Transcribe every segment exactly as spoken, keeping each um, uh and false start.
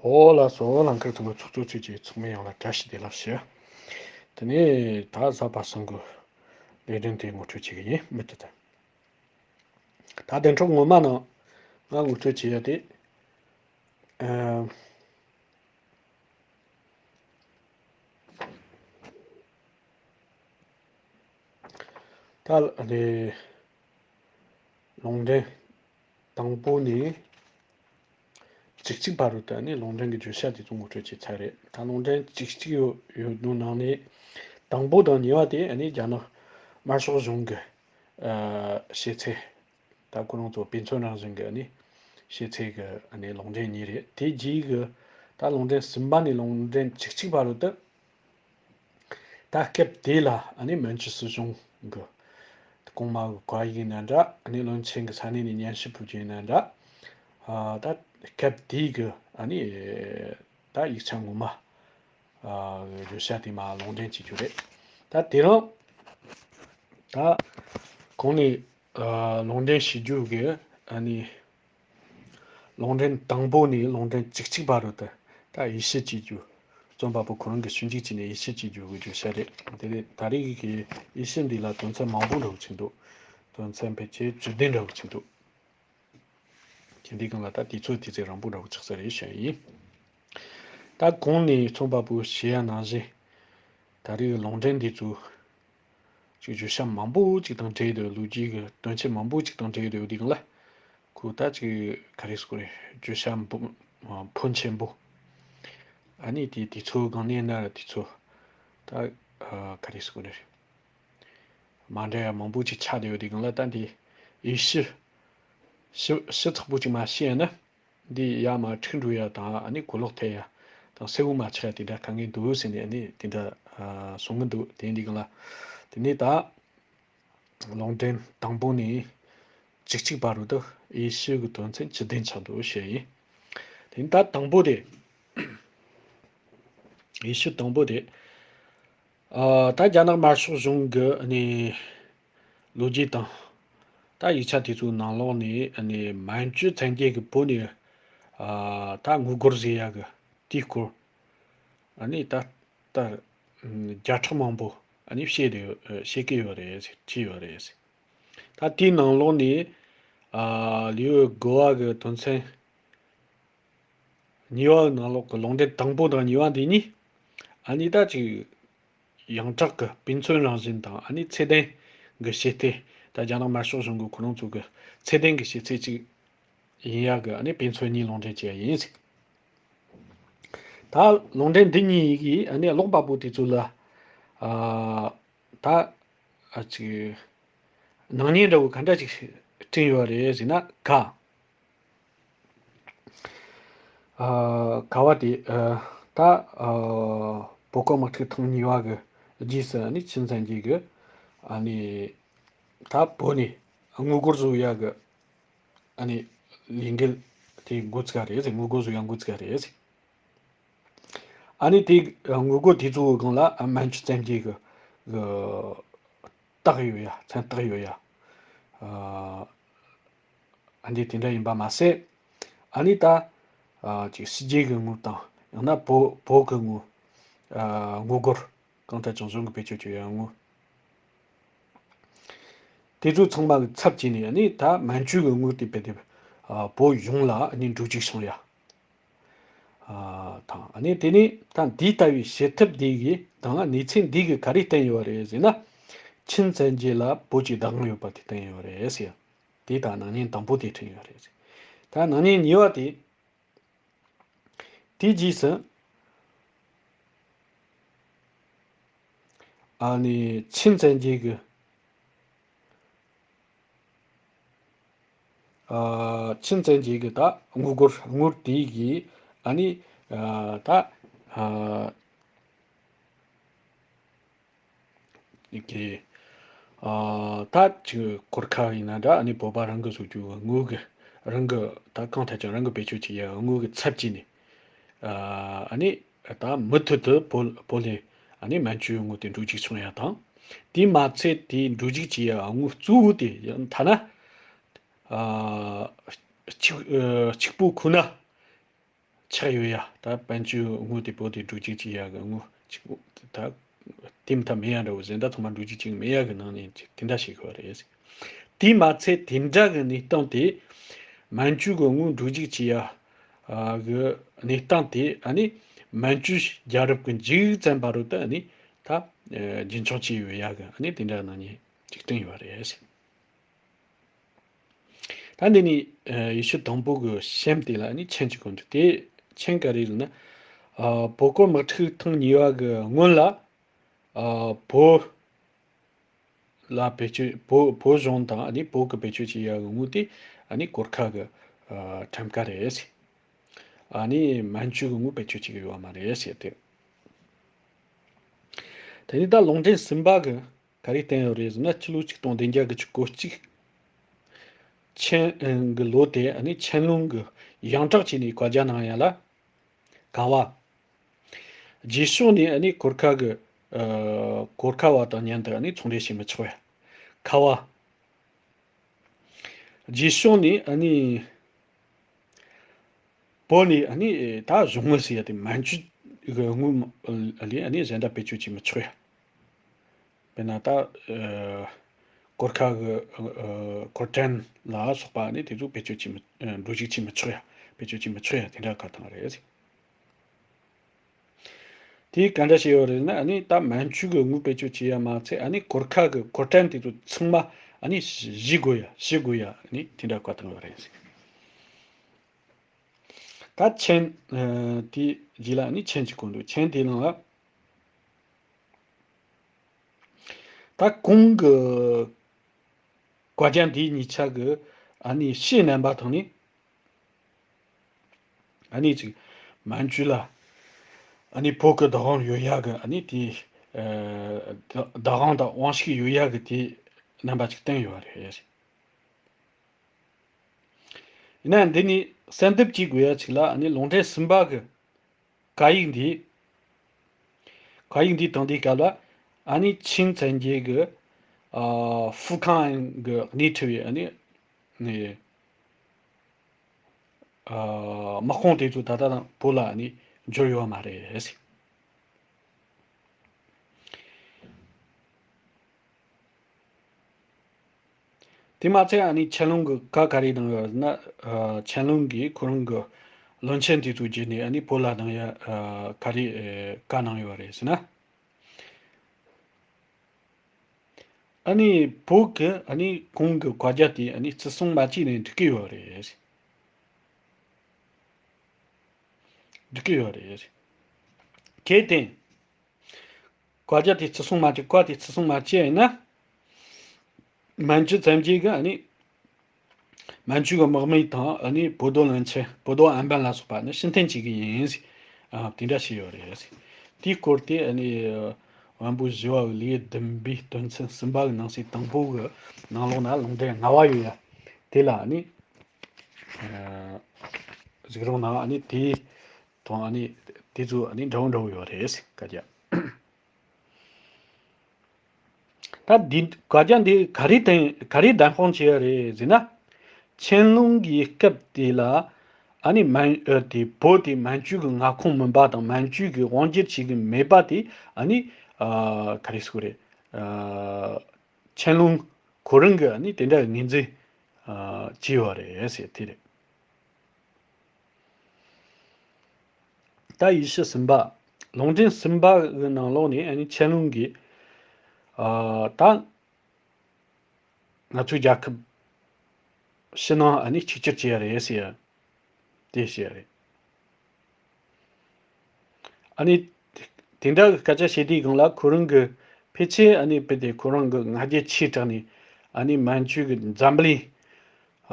ཨོ་ལགས་སོ། ལང་ཀར་དུ་མ་ཚོགས་གཙོ་ཚོས་ཀྱི་ཚོགས་མི་ཡོངས་ལ་བཀྲ་ཤིས་བདེ་ལེགས་ཞུ། དེ་ནས་ད་གཟའ་པ་སངས་གི་ལས་རིམ་དེ་ངོ་སྤྲོད་བྱེད་ཀྱི་ཡིན། མི་དེ་དང་། ད་བདེན་འཕྲོག་ངོ་མ་ནང་ང་ངོ་སྤྲོད་བྱེད་ཡ་དེ། ཨ། ད་ལ་ནི་ལུང་འདྲེན་དང་པོ་ནས་བཅུ་གཅིག་བར་དུ་ད་ནི་ལུང་འདྲེན་གྱི་བརྗོད་བྱ་དེ་ཚོ་ངོ་སྤྲོད་བྱས་ཚར་རེད། ད་ལུང་འདྲེན་བཅུ་གཅིག་ཡོད་ཡོད་ནོ་ནང་ནས་དང་པོ་དང་གཉིས་པ་དེ་ནི་རྒྱ་ནག་དམར་ཤོག་གཞུང་གི་ཨ་བྱེད་ཚད། ད་ཁོ་རང་ཚོ་དཔེ་མཚོན་རང་བཞིན་གྱི་ནི་བྱེད་ཚད་ཀྱི་ནི་ལུང་འདྲེན་གཉིས་རེད། དེ་རྗེས་ཀྱི་ད་ལུང་འདྲེན་གསུམ་པ་ནས་ལུང་འདྲེན་བཅུ་གཅིག་བར་དུ། ད་སྐབས་དེ་ལ་ཨ་ནི་མན་ཇུ་སྲིད་གཞུང་གི་གོང་མ་གི་བཀའ་ཡིག་ཡིན་ན་འདྲ། ཨ་ནི་བློན་ཆེན་གྱི་ས་གནས་ནས་སྙན་ཞུ་ཕུལ་རྒྱུ་ཡིན་ན་འདྲ། ཨ་ད་སྐབས་དེའི་གི་ཨ་ནི་ད་ཡིག་ཆ་ངོ་མ་ཨ་བརྗོད་བྱ་དེ་མར་ལུང་འདྲེན་བྱེད་རྒྱུ་རེད། ད་དེ་རིང་ད་གོང་ནས་ཨ་ལུང་འདྲེན་བྱེད་རྒྱུ་གི་ཨ་ནི། ལུང་འདྲེན་དང་པོ་ནས་ལུང་འདྲེན་བཅུ་གཅིག་བར་དུ་ད་ཡིད་ཆེས་བྱེད་རྒྱུ། རྩོམ་པ་པོ་ཁོ་རང་གི་ཞིབ་འཇུག་བྱས་ནས་ཡིད་ཆེས་བྱེད་རྒྱུ་གི་བརྗོད་བྱ་རེད། དེ་ནས་ད་རེས་ཀྱི་ཡིད་ཆེས་འདི་ལ་དོན་ཚན་མང་པོ་འདྲ་བོ་ཅིག་འདུག་དོན་ཚན་ཕལ་ཆེར་བཅུ་བདུན་འདྲ་བོ་ཅིག་འདུག་དེ་འདི་སྒང་ལ་ད་དུས་ཚོད་དུས་ཚོད་རིང་པོ་འདྲ་བོ་ཆགས་ས་རེད་བཤད་ཡིན། ད་གོང་ནས་རྩོམ་པ་པོས་བཤད་ཡ་ནང་བཞིན་ད་རེས་ཀྱི་ལུང་འདྲེན་འདི་ཚོ་ཅིག་བརྗོད་བྱ་མང་པོ་ཅིག་དང་འབྲེལ་འདུག་ལོ་རྒྱུས་ཀྱི་དོན་ཆེན་མང་པོ་ཅིག་དང་འབྲེལ་འདུག་དེ་སྒང་ལ། ཁོ་ད་ཅིག་ག་རེ་ཟེར་དགོས་རེད། བརྗོད་བྱ་འབུམ་ཕོན་ཆེན་པོ། ཨ་ནི་དེ་དུས་ཚོད་སྒང་ནས་ན་ར་དུས་ཚོད་ད་ག་རེ་ཟེར་དགོས་རེད། མ་འདྲ་ཡ་མང་པོ་ཅིག་ཆགས་བསྡད་ཡོད། དེ་སྒང་ལ་ད་འདི་ཡེ་ཤུ་ཞིབ་ཞིབ་ཚགས་པོ་ཅིག་མ་ཤེས་ན་འདི་ཡ་མ་འཁྲུག་འགྲོ་ཡ་དང་ཨ་ནི་གོ་ལོག་ཐེབས་ཡ་དང་གསལ་བོ་མ་ཆགས་ཡ་དེ་འདྲ་དཀའ་ངལ་འདུག་ཟེར་ནས་ཨ་ནི་དེ་འདྲ་གསུང་གི་འདུག་དེ་འདི་སྒང་ལ་དེ་ནས་ད། ལུང་འདྲེན་དང་པོ་ནས་བཅུ་གཅིག་བར་དུ་ཡེ་ཤུ་གི་དོན་ཚན་བཅུ་བདུན་ཆགས་འདུག་བཤད་ཡིན། དེ་ནི་ད་དང་པོ་དེ། ཡེ་ཤུ་དང་པོ་དེ། ཨ་ད་རྒྱ་ནག་དམར་ཤོག་གཞུང་གི་ནི་ལོ་རྒྱུས་དང་། ད་ཡིག་ཆ་དེ་ཚོའི་ནང་ལོགས་ནས་ནི་མན་ཇུ་བཙན་རྒྱལ་གྱི་བོད་ནས་ཨ་ད་དངུལ་སྒོར་ཟེར་ཡ་གི་དེའི་སྐོར། ཨ་ནི་ད་ལྟ་བརྒྱ་ཕྲག་མང་པོ་ཨ་ནི་བཤད་དེ་ཡོད་བཤད་ཀྱི་ཡོད་རེད་བྲིས་ཡོད་རེད། ད་དེའི་ནང་ལོགས་ནས་ཨ་ལེའུ་དགུ་བ་གི་དོན་ཚན་གཉིས་པ་ནང་ལོགས་ཀྱི་ལུང་འདྲེན་དང་པོ་དང་གཉིས་པ་འདི་གཉིས་ཨ་ནི་ད་ཅིག་ཡང་དག་གི་དཔེ་མཚོན་རང་བཞིན་དང་ཨ་ནི་ཚད་ལྡན་གྱི་བྱེད་གཏེ། ད་རྒྱ་ནག་དམར་ཤོག་གཞུང་གི་ཁོ་རང་ཚོ་གི་ཚད་ལྡན་གྱི་བྱེད་ཚད་ཅིག་ཡིན་ཡག་གི་ཨ་ནི་དཔེ་མཚོན་གཉིས་ལུང་འདྲེན་བྱས་ཡིན། ད་ལུང་འདྲེན་འདི་གཉིས་ཀྱིས་ཨ་ནི་ཀློག་པ་པོ་དེ་ཚོ་ལ་ཨ་ད་ཨ་ཅིག་སྣང་བརྙན་འདྲ་བོ་ག་འདྲ་ཅིག་བསྐྲུན་ཡོད་རེད་ཟེར་ན་ག་ཨ་ག་བ་དེ་ཨ་ད་ཨ་བོད་སྐད་དམག་འཁྲུག་ཐེངས་གཉིས་པ་གི་རྗེས་སུ་ཨ་ནི་ཆིན་ཚན་རྒྱལ་གི་ཨ་ནི་ད་བོད་ནས་དངུལ་སྒོར་བཟོ་ཡག་གི་ཨ་ནི་ལས་འགུལ་དེ་འགོ་བཙུགས་རེད་ཟེར། དངུལ་སྒོར་བཟོ་ཡག་འགོ་བཙུགས་རེད་ཟེར། ཨ་ནི་དེ་དངུལ་སྒོར་དེ་ཚོའི་སྒང་ལ་ཨ་མན་ཇུ་བཙན་རྒྱལ་གི་གི་རྟགས་ཡོད་ཡ། མཚན་རྟགས་ཡོད་ཡ། ཨ་ཨ་འདི་དེ་འདྲ་ཡིན་པ་མ་ཟད། ཨ་ནི་ད་ཨ་ཅིག་ཕྱི་རྒྱལ་གི་དངུལ་དང་ཡང་ན་བོད་བོད་གི་དངུལ་ཨ་དངུལ་སྒོར་གང་ལྟར་ཀྱང་གཞུང་གི་བེད་སྤྱོད་བྱེད་ཡ་དངུལ། དེ་ཚོ་ཚང་མ་གི་ཚབ་བྱས་ནས་ཨ་ནི་ད་མན་ཇུ་གི་དངུལ་དེ་རྦད་དེ་ཨ་བོད་གཞུང་ལ་ཨ་ནི་འགྲོ་རྒྱུག་བྱུང་ཡ། ཨ་དང་ཨ་ནི་དེ་ནས་ད་འདི་ལྟ་བུའི་བྱེད་ཐབས་འདི་གིས་དང་གནས་ཚུལ་འདི་གིས་ག་རེ་བསྟན་ཡོད་རེད་ཟེར་ན། ཆིན་བཙན་རྒྱལ་ལ་བོད་ཀྱི་བདག་དབང་ཡོད་པ་དེ་བསྟན་ཡོད་རེད་ཟེར། དེ་ད་སྣང་བརྙན་དང་པོ་དེ་བསྐྲུན་ཡོད་རེད་ཟེར། ད་སྣང་བརྙན་གཉིས་པ་དེ། དེའི་རྗེས་སུ་ཨ་ནི་ཆིན་བཙན་རྒྱལ་གྱི་ཨ་ཆིན་བཙན་རྒྱལ་གྱི་ད་དངུལ་སྒོར་དངུལ་དེ་གིས་ཨ་ནི་ཨ་ད་ཨ་གི་ཨ་ད་ཅིག་གོར་ཁ་ཡིན་ན་འདྲ། ཨ་ནི་བོད་པ་རང་གི་བཟོ་རྒྱུ་དངུལ་གི་རང་གི་ད་གང་ཐད་ཀྱང་རང་གི་བེད་སྤྱོད་བྱེད་ཡ་དངུལ་གི་ཚབ་བྱས་ནས་ཨ་ནི་ད་མུ་མཐུད་དུ་བོད་བོད་ལ་ཨ་ནི་མན་ཇུའི་དངུལ་དེ་འགྲོ་རྒྱུག་བྱུང་ཡ་དང་། དེས་མ་ཚད་དེ་འགྲོ་རྒྱུག་བྱེད་ཡ་དངུལ་གཙོ་བོ་དེ་ཡང་ཐ་ན་ཨ་གཅིག་ཨ་གཅིག་པོ་ཁོ་ན། ཆགས་ཡོད་ཡ། ད་པན་ཆུའི་དངུལ་དེ་བོད་དེ་འགྲོ་རྒྱུ་ཅིག་ཡ་གི་དངུལ་ཅིག་ད་དེ་མཐའ་མེད་ཡ་འདྲ་བོ་ཟེར། ད་ཚང་མ་འགྲོ་རྒྱུ་ཅིག་མེད་ཡ་གི་ནང་ནས་ཅིག་དེ་འདྲ་བྱེད་དགོས་རེད། དེས་མ་ཚད་དེ་འདྲ་གི་གནས་སྟངས་དེ། མན་ཇུ་གི་དངུལ་འགྲོ་རྒྱུ་ཅིག་ཡ་གི་གནས་སྟངས་དེ། ཨ་ནི་མན་ཇུ་རྒྱལ་རབས་ཀྱི་མཇུག་ཙམ་བར་དུ་ད་ཨ་ནི་ད་རྒྱུན་འཁྱོངས་བྱས་ཡོད་ཡ་གི། ཨ་ནི་དེ་འདྲ་ནང་ནས་ཅིག་བསྟན་ཡོད་རེད། ད་འདི་ནི་ཡེ་ཤུ་དང་པོ་གི་ཤེམ་དེ་ལ་ནི་མཆན་གཅིག་གོ་འདུག་དེ་མཆན་ག་རེ་ལབ་ན། བོད་སྐོར་དམག་འཁྲུག་ཐེངས་གཉིས་པ་གི་སྔོན་ལ། བོད་ལ་བེད་སྤྱོད། བོད་བོད་གཞུང་དང་ནི་བོད་ཀྱི་བེད་སྤྱོད་བྱེད་ཡག་གི་དངུལ་དེ་ནི་གོར་ཁ་གི་ཁྲམ་ཁ་རེད། ནི་མན་ཇུ་གི་དངུལ་བེད་སྤྱོད་བྱེད་ཀྱི་ཡོད་མ་རེད་ཟེར་ཏེ། དེ་ནི་ད་ལུང་འདྲེན་གསུམ་པ་གི་ག་རེ་བསྟན་ཡོད་རེད་ཟེར་ན། ཕྱི་ལོ་ཆིག་སྟོང་བདུན་བརྒྱ་གི་གོ་གཅིག་ཆན་གི་ལོ་དེ་ནི་ཆན་ལུང་གི་ཡང་གྲགས་བྱས་ནས་བཀའ་རྒྱ་གནང་ཡ་ལ། ཁ་བ། རྗེས་ཕྱོགས་ནས་ནི་གོར་ཁ་གི་གོར་ཁ་བ་དང་མཉམ་དུ་ནི་ཚོང་འབྲེལ་བྱེད་མི་ཆོག་ཡ། ཁ་བ། རྗེས་ཕྱོགས་ནས་ནི་བོད་ནས་ནི་ད་གཞུང་དངུལ་ཟེར་ཡ་དེ་མན་ཇུ་གི་དངུལ་ལས་ནི་གཞན་དག་བེད་སྤྱོད་བྱེད་མི་ཆོག་ཡ། དཔེར་ན་ད་གོར་ཁ་གི་གོར་ཊན་ལ་སོགས་པ་ནི་དེ་ཚོ་བེད་སྤྱོད་བྱེད་མི། འགྲོ་གཞུག་བྱེད་མི་ཆོག་ཡ། བེད་སྤྱོད་བྱེད་མི་ཆོག་ཡ། དེ་འདྲ་བཀའ་བཏང་རེད། དེས་ག་འདྲ་བྱས་ཡོད་རེད་ན། ཨ་ནི་ད་མན་ཇུ་གི་དངུལ་བེད་སྤྱོད་བྱེད་ཡ་མ་ཚད། ཨ་ནི་གོར་ཁ་གི་གོར་ཊན་དེ་ཚོ་ཚང་མ་ཨ་ནི་ཞི་དགོས་ཡ། ཞི་དགོས་ཡ། ཨ་ནི་དེ་འདྲ་བཀའ་བཏང་ཡོད་རེད། ད་མཆན་དེའི་རྗེས་ལ་ཨ་ནི་མཆན་གཅིག་གོ་འདུག་མཆན་དེའི་ནང་ལ། ད་གོང་གི་བཀའ་རྒྱ་འདི་གཉིས་ཆ་གི་ཨ་ནི་ཕྱི་རྣམ་པ་དང་ནི། ཨ་ནི་ཅིག་མན་ཇུ་ལ་ཨ་ནི་བོད་ཀྱི་བདག་དབང་ཡོད་ཡག་གི། ཨ་ནི་དེ་བདག་དབང་དང་དབང་ཤུགས་ཡོད་ཡག་གི་དེ་རྣམ་པ་ཅིག་བསྟན་ཡོད་རེད། ཡིན་ན་འདི་ནི་གསལ་འདེབས་བྱེད་དགོས་ཡ་ཅིག་ལ། ཨ་ནི་ལུང་འདྲེན་གསུམ་པ་གི་བཀའ་ཡིག་འདི། བཀའ་ཡིག་འདི་དང་དེའི་སྐབས་ལ་ཨ་ནི་ཆིང་བཙན་རྒྱལ་གྱི་ཨ་ཧྥུ་ཁང་གི་སྣེ་ཁྲིད་པའི་ཨ་ནི་ནི་ཨ་དམག་དཔུང་དེ་ཚོ་ད་ལྟ་བོད་ལ་ཨ་ནི་འབྱོར་ཡོད་མ་རེད། དེ་མ་ཚད་ཨ་ནི་ཆན་ལུང་གི་བཀའ་ག་རེ་གནང་ཡོད་ཟེར་ན། ཨ་ཆན་ལུང་གིས་ཁོ་རང་གི་བློན་ཆེན་དེ་ཚོ་བརྒྱུད་ནས་ཨ་ནི་བོད་ལ་གནང་ཡ་ཨ་ག་རེ་ཨེ་བཀའ་གནང་ཡོད་རེད་ཟེར་ན། ཨ་ནི་བོད་ཀྱི་ཨ་ནི་གོང་གི་བཀའ་རྒྱ་དེ་ཨ་ནི་བརྩི་སྲུང་མ་བྱས་ནས་འགྲིག་གི་ཡོད་རེད། འགྲིག་གི་ཡོད་རེད། གལ་ཏེ། བཀའ་རྒྱ་དེ་བརྩི་སྲུང་མ་བྱེད། བཀའ་དེ་བརྩི་སྲུང་མ་བྱས་ཡིན་ན། མན་ཇུ་བཙན་རྒྱལ་གྱིས་ཨ་ནི། མན་ཇུ་གི་དམག་མི་དང་ཨ་ནི་བོད་དོ་བློན་ཆེན། བོད་དོ་ཨན་པན་ལ་སོགས་པ་ནི་ཕྱིར་འཐེན་བྱེད་ཀྱི་ཡིན་ཟེར། ཨ་དེ་འདྲ་བྱས་ཡོད་རེད། དེའི་སྐོར་དེ་ཨ་ནི་དབོན་པོ་ཞི་བ་གི་ལེའུ་བདུན་པའི་དོན་ཚན་གསུམ་པ་གི་ནང་གསེས་དང་པོ་གི་ནང་ལོགས་ན་ལུང་འདྲེན་ལྔ་པ་ཡོད་ཡ། དེ་ལ་ཨ་ནི། ཨ་གཟིགས་རོགས་གནང་། ཨ་ནི་དེའི་དང་ཨ་ནི་དེ་ཚོ་ཨ་ནི་འདྲ་བོ་འདྲ་བོ་ཡོད་རེད། བཀའ་རྒྱ། ད་འདི་བཀའ་རྒྱ་འདི་ག་རེ་བསྟན། ག་རེ་བདམས་དཔང་བྱས་ཡོད་རེད་ཟེར་ན། ཆན་ལུང་གི་སྐབས་དེ་ལ་ཨ་ནི་མན་ཨ་དེ་བོད་དེ་མན་ཇུ་གི་མངའ་ཁོངས་མིན་པ་དང་། མན་ཇུ་གིས་དབང་སྒྱུར་བྱེད་ཀྱི་མེད་པ་དེ་ཨ་ནི་ཨ་ག་རེ་ཟེར་དགོས་རེད། ཨ་ཆན་ལུང་ཁོ་རང་གིས་ཨ་ནི་དེ་འདྲ་ངོས་འཛིན་ཨ་བྱས་ཡོད་རེད་ཟེར། དེ་རེད། ད་ཡེ་ཤུ་གསུམ་པ། ལུང་འདྲེན་གསུམ་པ་གི་ནང་ལོགས་ནས་ཨ་ནི་ཆན་ལུང་གིས་ཨ་ད་ང་ཚོའི་རྒྱལ་ཁབ་ཕྱི་ནང་ཨ་ནི་གཅིག་གྱུར་བྱས་རེད་ཟེར། དེ་བཤད་རེད། ཨ་ནི་དེ་འདྲ་གི་སྐད་ཆ་བཤད་དུས་སྒང་ལ་ཁོ་རང་གི་ཕལ་ཆེར་ཨ་ནི་དཔེ་དེ་ཁོ་རང་གི་ང་རྒྱལ་ཆེ་དྲགས་ནས་ཨ་ནི་མན་ཇུ་གི་འཛམ་གླིང་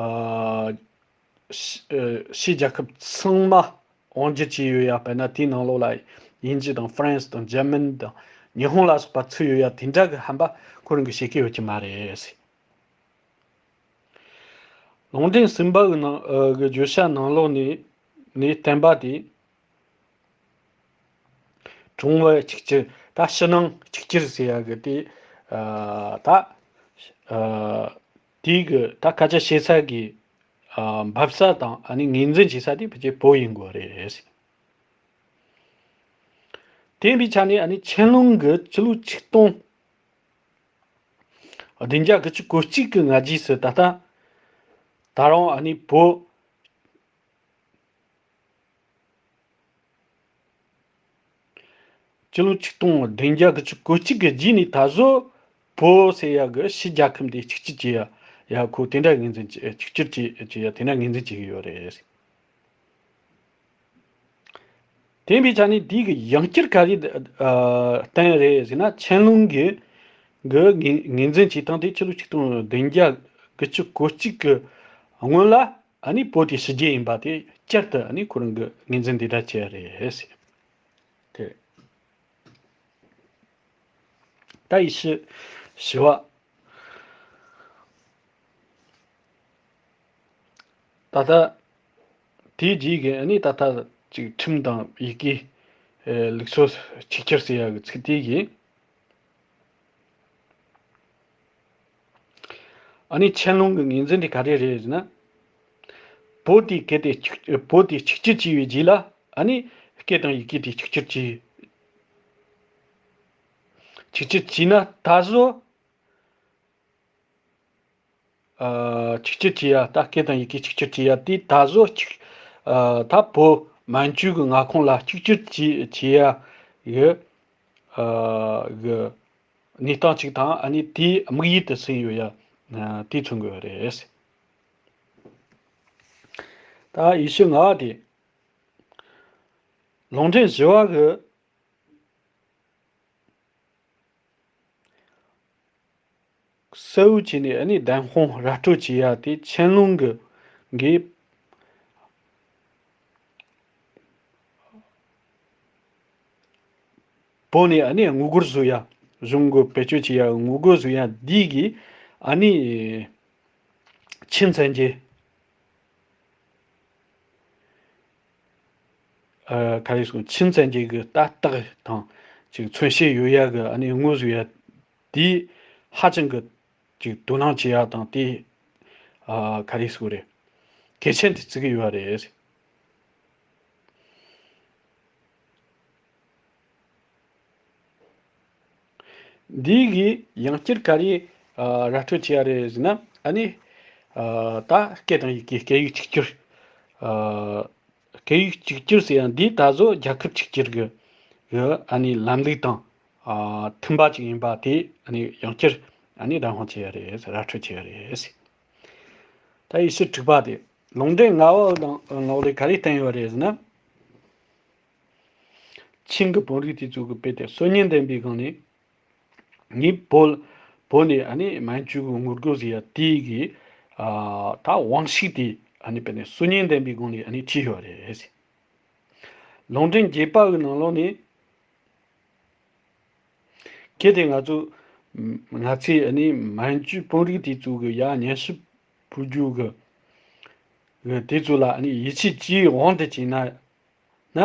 ཨ་ཕྱི་ཨ་ཕྱི་རྒྱལ་ཁབ་ཚང་མ་དབང་སྒྱུར་བྱས་ཡོད་ཡ། དཔེར་ན་དེའི་ནང་ལོགས་ལ་དབྱིན་ཇི་དང་ཧྥ་རན་སི་དང་འཇར་མན་དང་ཉི་ཧོང་ལ་སོགས་པ་ཚུད་ཡོད་ཡ། དེ་འདྲ་གི་ཧམ་པ་ཁོ་རང་གིས་བཤད་ཀྱི་ཡོད་ཀྱི་མ་རེད། ལུང་འདྲེན་གསུམ་པ་གི་ནང་ཨ་གི་བརྗོད་བྱ་ནང་ལོགས་ནས་ནས་བསྟན་པ་དེ། ཀྲུང་ཝེ་གཅིག་གྱུར། ད་ཕྱི་ནང་གཅིག་གྱུར་ཟེར་ཡ་གི་དེ་ཨ་ད་ཨ་དེའི་གི་ད་སྐད་ཆ་བཤད་ས་གི་ཨ་འབབ་ས་དང་ཨ་ནི་ངོས་འཛིན་བྱེད་ས་དེ་ཕལ་ཆེར་བོད་ཡིན་དགོས་རེད། དེ་ཡིན་པའི་ཆ་ནས་ཨ་ནི་ཆན་ལུང་གི་ཕྱི་ལོ་ཆིག་སྟོང་བདུན་བརྒྱ་དགུ་བཅུ་གོ་གཅིག་གི་སྔ་རྗེས་སུ་ད་ལྟ་ད་རུང་ཨ་ནི་བོད་ཕྱི་ལོ་ཆིག་སྟོང་བདུན་བརྒྱ་དགུ་བཅུ་གོ་གཅིག་གི་རྗེས་ནས་ད་གཟོད་བོད་ཟེར་ཡ་གི་ཕྱི་རྒྱལ་ཁབ་འདི་གཅིག་གྱུར་བྱེད་ཡ་ཡ་ཁོ་དེ་འདྲ་ངོས་འཛིན་བྱེད་གཅིག་གྱུར་བྱེད་བྱེད་ཡ་དེ་འདྲ་ངོས་འཛིན་བྱེད་ཀྱི་ཡོད་རེད། དེ་ཡིན་པའི་ཆ་ནས་འདི་གི་ཡང་བསྐྱར་ག་རེ་ཨ་བསྟན་རེད་ཟེར་ན། ཆན་ལུང་གི་གི་ངོས་ངོས་འཛིན་བྱེད་སྟངས་དེ་ཕྱི་ལོ་ཆིག་སྟོང་བདུན་བརྒྱ་དགུ་བཅུ་གོ་གཅིག་གི་སྔོན་ལ་ཨ་ནི་བོད་དེ་ཕྱི་རྒྱལ་ཡིན་པ་དེ་བསྐྱར་དུ་ཨ་ནི་ཁོ་རང་གི་ངོས་འཛིན་འདི་འདྲ་བྱས་རེད་ཟེར། དེ་ད་ཡི་ཤུ་ཞི་བ། ད་ལྟ་དེའི་རྗེས་ཀྱི་ཨ་ནི་ད་ལྟ་ཅིག་ཁྲིམས་དང་ཡི་གེ་ཨེ་ལུགས་སྲོལ་གཅིག་གྱུར་ཟེར་ཡག་གི་ཚིག་དེ་གིས་ཨ་ནི་ཆན་ལུང་གི་ངོས་འཛིན་དེ་ག་རེ་རེད་ཟེར་ན། བོད་དེ་གལ་ཏེ་གཅིག་བོད་དེ་གཅིག་གྱུར་བྱས་པའི་རྗེས་ལ་ཨ་ནི་སྐད་དང་ཡི་གེ་དེ་གཅིག་གྱུར་བྱས། གཅིག་གྱུར་བྱས་ན་ད་གཟོད། ཨ་གཅིག་གྱུར་བྱེད་ཡ། ད་སྐད་དང་ཡི་གེ་གཅིག་གྱུར་བྱེད་ཡ་དེ་ད་གཟོད་གཅིག་ཨ་ད་བོད་མན་ཇུ་གི་མངའ་ཁོངས་ལ་གཅིག་གྱུར་བྱེད་བྱེད་ཡ་གི་ཨ་གི་གནས་སྟངས་གཅིག་དང་། ཨ་ནི་དེའི་དམིགས་ཡུལ་དུ་ཟིན་ཡོད་ཡ་ཨ་དེ་མཚོན་གྱི་ཡོད་རེད། ད་ཡི་ཤུ་ལྔ་བ་དེ་ལུང་འདྲེན་བཞི་བ་གི་གསལ་བོ་བྱས་ནས་ཨ་ནི་བདེན་དཔང་ར་སྤྲོད་བྱེད་ཡ་དེ་ཆན་ལུང་གི་གིས་བོད་ནས་ཨ་ནི་དངུལ་སྒོར་བཟོ་ཡ། གཞུང་གི་བེད་སྤྱོད་བྱེད་ཡ་དངུལ་སྒོར་བཟོ་ཡ་འདི་གིས་ཨ་ནི་ཆིན་བཙན་རྒྱལ། ཨ་ག་རེ་ཟེར། ཆིན་བཙན་རྒྱལ་གྱི་ལྟ་རྟོག་དང་ཅིག་མཚོན་བྱེད་ཡོད་ཡ་གི་ཨ་ནི་དངོས་བཟོ་ཡ་དེ་ཧ་ཅང་གི་ཅིག་དོ་སྣང་བྱེད་ཡ་དང་དེ་ཨ་ག་རེ་ཟེར་རེད། གལ་ཆེན་དུ་བརྩི་གི་ཡོད་རེད། འདི་གིས་ཡང་བསྐྱར་ག་རེ་ཨ་ར་སྤྲོད་བྱས་ཡ་རེད་ཟེར་ན། ཨ་ནི་ཨ་ད་སྐད་དང་ཡི་གེ་སྐད་ཡིག་གཅིག་གྱུར། ཨ་སྐད་ཡིག་གཅིག་གྱུར་ཟེར་ཡ་འདི་ད་གཟོད་རྒྱལ་ཁབ་གཅིག་གྱུར་གྱི་གི་ཨ་ནི་ལམ་ལུགས་དང་ཨ་མཐུན་པ་ཅིག་ཡིན་པ་དེ་ཨ་ནི་ཡང་བསྐྱར་ཨ་ནི་བདེན་དཔང་བྱས་ཡ་རེད། ར་སྤྲོད་བྱས་ཡ་རེད། ད་ཡི་ཤུ་དྲུག་པ་དེ་ལུང་འདྲེན་ལྔ་བ་ནང་ལོགས་ལས་ག་རེ་བསྟན་ཡོད་རེད་ཟེར་ན། ཆིན་གྱི་དཔོན་རིགས་དེ་ཚོ་གི་དཔེ་དེ་སྲོལ་ངན་ལྡན་པའི་སྒང་ནས་ངས་བོད་བོད་ནས་ཨ་ནི་མན་ཇུ་གི་དངུལ་སྒོར་ཟེར་ཡ་དེ་གི་ཨ་ད་དབང་ཤུགས་དེ་ཨ་ནི་དཔེ་ནས་སྲོལ་ངན་ལྡན་པའི་སྒང་ནས་ཨ་ནི་བྲིས་ཡོད་རེད། ལུང་འདྲེན་བརྒྱད་པ་གི་ནང་ལོགས་ནས། གལ་ཏེ་ང་ཚོ་ང་ཚོས་ཨ་ནི་མན་ཇུ་དཔོན་རིགས་དེ་ཚོ་གི་ཡ་སྙན་ཞུ་ཕུལ་རྒྱུ་གི་གི་དེ་ཚོ་ལ་ཨ་ནི་ཡིད་ཆེས་ཀྱི་དབང་དུ་བྱས་ན་ན།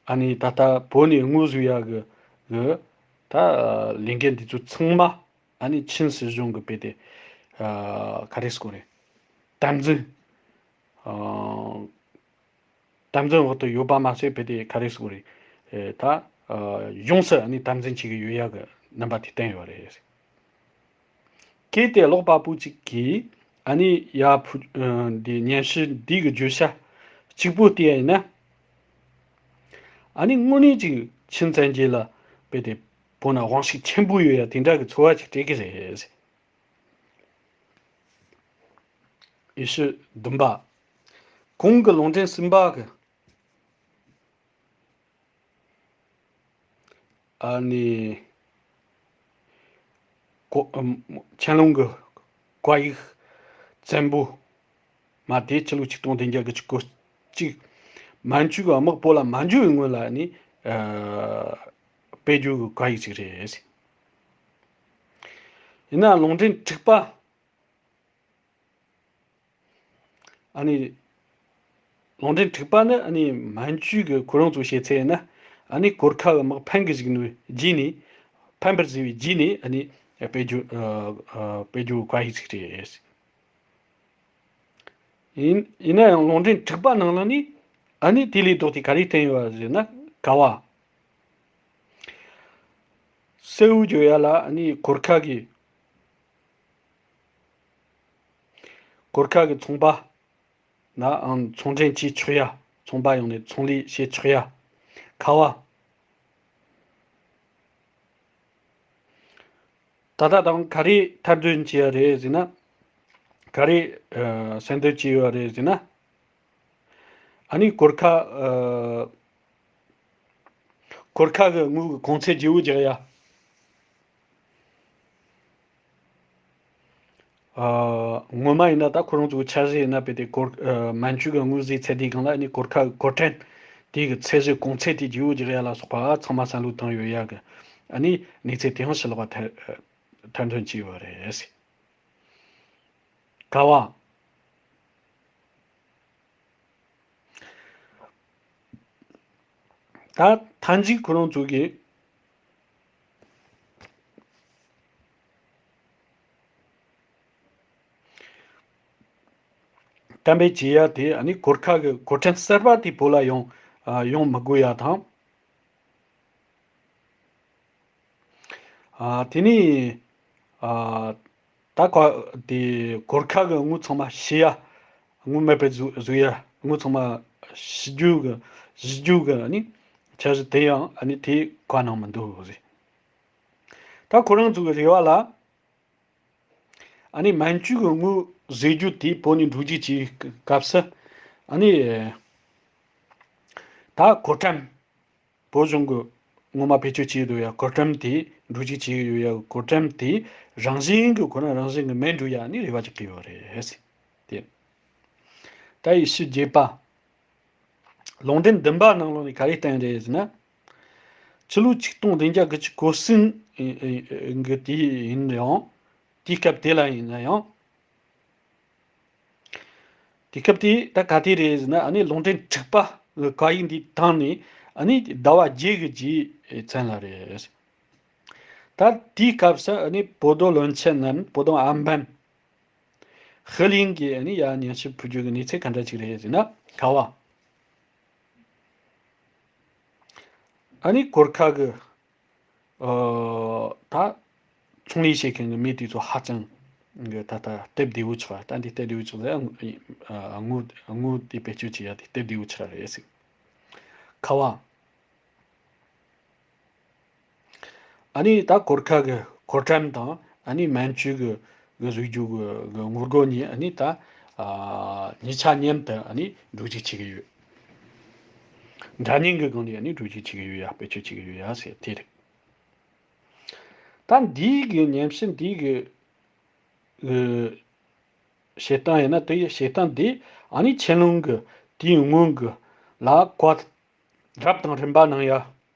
ཨ་ནི་ད་ལྟ་བོད་ནས་དངུལ་བཟོ་ཡ་གི་གི་ད་ལས་འགན་འདི་ཚོ་ཚང་མ་ཨ་ནི་ཆིན་སྲིད་གཞུང་གི་དཔེ་དེ་ཨ་ག་རེ་ཟེར་དགོས་རེད། དམ་འཛིན་ཨ་དམ་འཛིན་འོག་ཏུ་ཡོད་པ་མ་ཟད། དཔེ་དེ་ག་རེ་ཟེར་དགོས་རེད། ཨེ་ད་ཨ་ཡོངས་སུ་ཨ་ནི་དམ་འཛིན་བྱེད་ཀྱི་ཡོད་ཡ་གི་རྣམ་པ་དེ་བསྟན་ཡོད་རེད། གལ་ཏེ་ཀློག་པ་པོ་གཅིག་གིས་ཨ་ནི་ཡ་ཕུ་ཨ་འདི་སྙན་ཞུ་འདི་གི་བརྗོད་བྱ་གཅིག་པོ་བལྟས་ཡིན་ན། ཨ་ནི་དངོས་གནས་ཅིག་ཆིན་བཙན་རྒྱལ་ལ་དཔེ་དེ་བོད་ན་དབང་ཤུགས་ཆེན་པོ་ཡོད་ཡ་དེ་འདྲ་གི་ཚོར་བ་ཅིག་སྤྲད་ཀྱི་རེད། ཡི་ཤུ་བདུན་པ། གོང་གི་ལུང་འདྲེན་གསུམ་པ་གི་ཨ་ནི། གོ་ཨམ་ཆན་ལུང་གི་བཀའ་ཡིག་བཙན་པོ་མ་དེ་ཕྱི་ལོ་ཆིག་སྟོང་བདུན་བརྒྱ་དགུ་བཅུ་གོ་གཅིག་མན་ཇུ་གི་དམག་བོད་ལ་མ་འཇུག་པའི་སྔོན་ལ་ནི་ཨ་སྤེལ་རྒྱུ་གི་བཀའ་ཡིག་ཅིག་རེད། ཡིན་ན་ལུང་འདྲེན་དྲུག་པ། ཨ་ནི། ལུང་འདྲེན་དྲུག་པ་ནི་ཨ་ནི་མན་ཇུ་གི་ཁོ་རང་ཚོ་བཤད་ཚད་ཡིན་ན། ཨ་ནི་གོར་ཁ་གི་དམག་ཕམ་གི་བཅུག་ནས་རྗེས་ནས། ཕམ་པར་བཟོས་པའི་རྗེས་ནས་ཨ་ནི་སྤེལ་རྒྱུ་ཨ་ཨ་སྤེལ་རྒྱུ་བཀའ་ཡིག་ཅིག་རེད། ཡིན་ཡིན་ན་ཡང་ལུང་འདྲེན་དྲུག་པ་ནང་ལ་ནི་ཨ་ནི་དེ་ལས་ལྡོག་སྟེ་ག་རེ་བསྟན་ཡོད་པ་ཟེར་ན། ཀ་བ། སེའུ་བརྗོད་ཡ་ལ་ཨ་ནི་གོར་ཁ་གི་གོར་ཁ་གི་ཚོང་པ་ན་ཨང་ཚོང་འབྲེལ་བྱེད་ཆོག་ཡ། ཚོང་པ་ཡོང་ནས་ཚོང་ལས་བྱེད་ཆོག་ཡ། ཁ་བ། ད་ལྟ་དང་ག་རེ་ཐེར་འདོན་བྱས་ཡོད་རེད་ཟེར་ན། ག་རེ་ཨ་གསལ་འདོན་བྱས་ཡོད་རེད་ཟེར་ན། ཨ་ནི་གོར་ཁ་ཨ་གོར་ཁ་གི་དངུལ་གི་གོང་ཚད་ཇེ་བོ་རྒྱག་ཡ། ཨ་ངོ་མ་ཡིན་ན་ད་ཁོ་རང་ཚོའི་འཆར་གཞི་ཡིན་ན་དཔེ་དེ་གོར་ཨ་མན་ཇུ་གི་དངུལ་རྫས་ཚད་ལྡན་སྒང་ལ་ཨ་ནི་གོར་ཁ་གོར་ཁྲན་དེ་གི་ཚད་གཞི་གོང་ཚད་དེ་ཇེ་བོ་རྒྱག་ཡ་ལ་སོགས་པ་ཚང་མ་བསམ་བློ་བཏང་ཡོད་ཡ་གི། ཨ་ནི་གནས་ཚད་དེ་ཡང་ཕྱི་ལོགས་པ་ཐེར་ཐེར་འདོན་བྱས་ཡོད་རེད། ཀ་བ། ད་ཐང་ཅིག་ཁོ་རང་ཚོ་གིས་གཏན་འབེབས་བྱེད་ཡ་དེ་ཨ་ནི་གོར་ཁ་གི་གོར་ཁྲན་གསར་པ་དེ་བོད་ལ་ཡོང་ཨ་ཡོང་མི་དགོས་ཡ་དང་། ཨ་དེ་ནས་ཨ་ད་ཁོ་དེ་གོར་ཁ་གི་དངུལ་ཚང་མ་ཕྱི་ཡ། དངུལ་མེད་པའི་བཟོ་བཟོ་ཡ། དངུལ་ཚང་མ་ཕྱི་རྒྱུ་གི་ཕྱི་རྒྱུ་གི་ཨ་ནི་འཆར་གཞི་དེ་ཡང་ཨ་ནི་དེ་གོ་གནང་མི་འདུག་ཟེར། ད་ཁོ་རང་ཚོ་གི་རེ་བ་ལ། ཨ་ནི་མན་ཇུ་གི་དངུལ་བཟོ་རྒྱུ་དེ་བོད་ནས་འགྲོ་རྒྱུ་བྱེད་སྐབས་སུ། ཨ་ནི་ད་གོར་ཁྲན་བོད་གཞུང་གི་ངོ་མ་བེད་སྤྱོད་བྱེད་ཡོད་ཡ་གོར་ཁྲན་དེ་འགྲོ་རྒྱུ་བྱེད་ཡོད་ཡ་གོར་ཁྲན་དེ་རང་བཞིན་གི་ཁོ་རང་རང་བཞིན་གི་མེད་འགྲོ་ཡ་ནི་རེ་བ་ཅིག་གི་ཡོད་རེད་ཟེར། དེ་ད་ཡི་ཤུ་རྒྱས་པ། ལུང་འདྲེན་བདུན་པ་ནང་ལོགས་ནས་ག་རེ་བསྟན་རེད་ཟེར་ན། ཕྱི་ལོ་ཆིག་སྟོང་བདུན་བརྒྱ་དགུ་བཅུ་གོ་གསུམ་གི་དུས་ཡིན་ཡང་། དུས་སྐབས་དེ་ལ་ཡིན་ན་ཡང་། དུས་སྐབས་དེ་ད་ག་དུས་རེད་ཟེར་ན་ཨ་ནི་ལུང་འདྲེན་དྲུག་པ་གི་བཀའ་ཡིག་འདི་བཏང་ནས་ཨ་ནི་ཟླ་བ་བརྒྱད་ཀྱི་རྗེས་ཚུན་ལ་རེད། ད་དེའི་སྐབས་སུ་ཨ་ནི་པོ་ཏོ་བློན་ཆེན་ནམ་པོ་ཏོ་ཨམ་བན། ཧི་ལིང་གིས་ཨ་ནི་ཡ་སྙན་ཞུ་ཕུལ་རྒྱུ་གི་གནས་ཚུལ་ག་འདྲ་ཅིག་རེད་ཟེར་ན་ཁ་བ། ཨ་ནི་གོར་ཁ་གི་ཨ་ད་ཚོང་ལས་བྱེད་མཁན་གི་མི་དེ་ཚོ་ཧ་ཅང་གི་ད་ལྟ་སྟབས་བདེ་བོ་ཆགས། ད་འདི་སྟབས་བདེ་བོ་ཆགས་ཟེར་ཨ་དངུལ་དངུལ་དེ་བེད་སྤྱོད་བྱེད་ཡ་དེ་སྟབས་བདེ་བོ་ཆགས་རེད་ཟེར། ཁ་བ། ཨ་ནི་ད་གོར་ཁ་གི་གོར་ཁྲན་དང་ཨ་ནི་མན་ཇུ་གི་གི་བཟོ་རྒྱུ་གི་གི་ངོ་རྒོལ་གཉིས་ཨ་ནི་ད་ཨ་གཉིས་ཆ་མཉམ་དུ་ཨ་ནི་སྒྲིག་འཛུགས་བྱེད་ཀྱི་ཡོད། འདྲ་མཉམ་གི་སྒང་ནས་ཨ་ནི་སྒྲིག་འཛུགས་བྱེད་ཀྱི་ཡོད་ཡ་བེད་སྤྱོད་བྱེད་ཀྱི་ཡོད་ཡ་ཟེར་དེ་རེད། ད་འདིའི་གི་ཉམས་ཞིབ་འདིའི་གི་གི་བྱེད་སྟངས་ཡིན་ན་དེ་ཡི་བྱེད་སྟངས་འདི་ཨ་ནི་ཆན་ལུང་གི་དེའི་སྔོན་གི་ལ་བཀའ་རབ་དང་རིམ་པ་གནང་ཡ་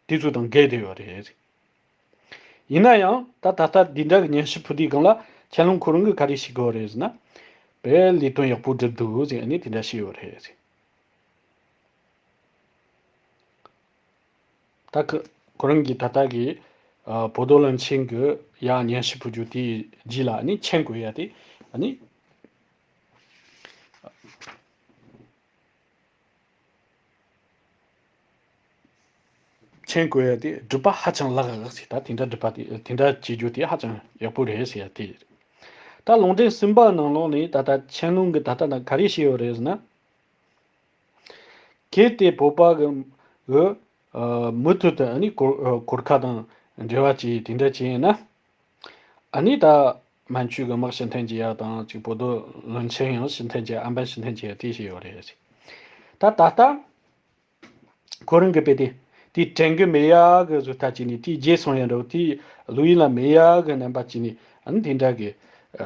དེ་ཚོ་དང་འགལ་བསྡད་ཡོད་རེད། ཡིན་ན་ཡང་ད་ད་ལྟ་འདི་འདྲ་གི་ཉམས་ཞིབ་ཕུལ་དུས་སྒང་ལ་ཆན་ལུང་ཁོ་རང་གིས་ག་རེ་ཞིག་གོ་རེད་ཟེར་ན། དཔེ་ལས་དོན་ཡག་པོ་བསྒྲུབས་འདུག་ཟེར་ནས་དེ་འདྲ་བཤད་ཡོད་རེད། ད་ཁོ་ཁོ་རང་གིས་ད་ལྟ་གི་ཨ་པོ་ཏོ་བློན་ཆེན་གྱི་ཡ་སྙན་ཞུ་ཕུལ་རྒྱུ་དེའི་རྗེས་ལ་ཨ་ནི་མཆན་བཀོད་ཡ་དེ་ཨ་ནི། མཆན་བཀོད་ཡ་དེ་སྒྲུབ་པ་ཧ་ཅང་ལགས་ལགས་ཟེར། ད་དེ་འདྲ་སྒྲུབ་པ་དེ་དེ་འདྲ་བྱེད་རྒྱུ་དེ་ཧ་ཅང་ཡག་པོ་རེད་ཟེར་ཡ་དེ་རེད། ད་ལུང་འདྲེན་གསུམ་པ་ནང་ལོགས་ནས་ད་ལྟ་ཆན་ལུང་གིས་ད་ལྟ་ན་ག་རེ་བཤད་ཡོད་རེད་ཟེར་ན། གལ་ཏེ་བོད་པ་གི་གི་ཨ་མུ་མཐུད་དུ་ཨ་ནི་གོར་ཨ་གོར་ཁ་དང་འབྲེལ་བ་བྱས་དེ་འདྲ་བྱས་ན། ཨ་ནི་ད་མན་ཇུ་གི་དམག་ཕྱིར་འཐེན་བྱེད་ཡ་དང་གཅིག་པོ་ཏོ་བློན་ཆེན་ཡང་ཕྱིར་འཐེན་བྱེད་ཨམ་བན་ཕྱིར་འཐེན་བྱེད་ཡ་དེ་བྱས་ཡོད་རེད། ད་ད་ལྟ་ཁོ་རང་གི་དཔེ་དེ་དེ་དྲན་གི་མེད་ཡ་གི་བཟོ་ལྟ་བྱས་ནས་དེ་བརྗེད་སོང་ཡ་འདྲ་བོ་དེ་བློ་ཡུལ་ལ་མེད་ཡ་གི་རྣམ་པ་བྱས་ནས་ཨ་ནི་དེ་འདྲ་གི་ཨ་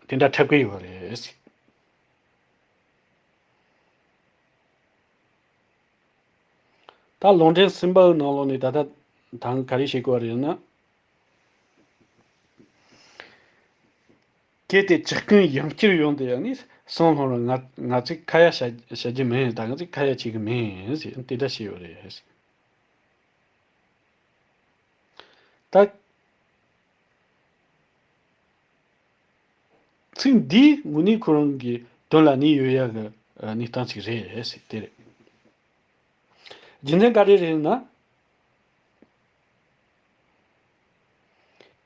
དེ་འདྲ་འཁྲབ་གི་ཡོད་རེད། ད་ལུང་འདྲེན་གསུམ་པའི་ནང་ལོགས་ནས་ད་ལྟ་ད་ག་རེ་བཤད་དགོས་རེད་ན། གལ་ཏེ་ཇག་རྐུན་ཡང་བསྐྱར་ཡོང་དུས་ཡང་ནི་སང་ལྷོ་རུ་ང་ང་ཚོས་ཁ་ཡ་བྱ་བྱ་རྒྱུ་མིན། ད་ང་ཚོས་ཁ་ཡ་བྱེད་གི་མིན་ཟེར་དེ་འདྲ་བཤད་ཡོད་རེད། ད། ཚིག་འདིས་དངོས་གནས་ཁོ་རང་གི་དོན་ལ་གནས་ཡོད་ཡ་གི་གནས་སྟངས་ཅིག་རེད་ཟེར་དེ་རེད། རྒྱུ་མཚན་ག་རེ་རེད་ན།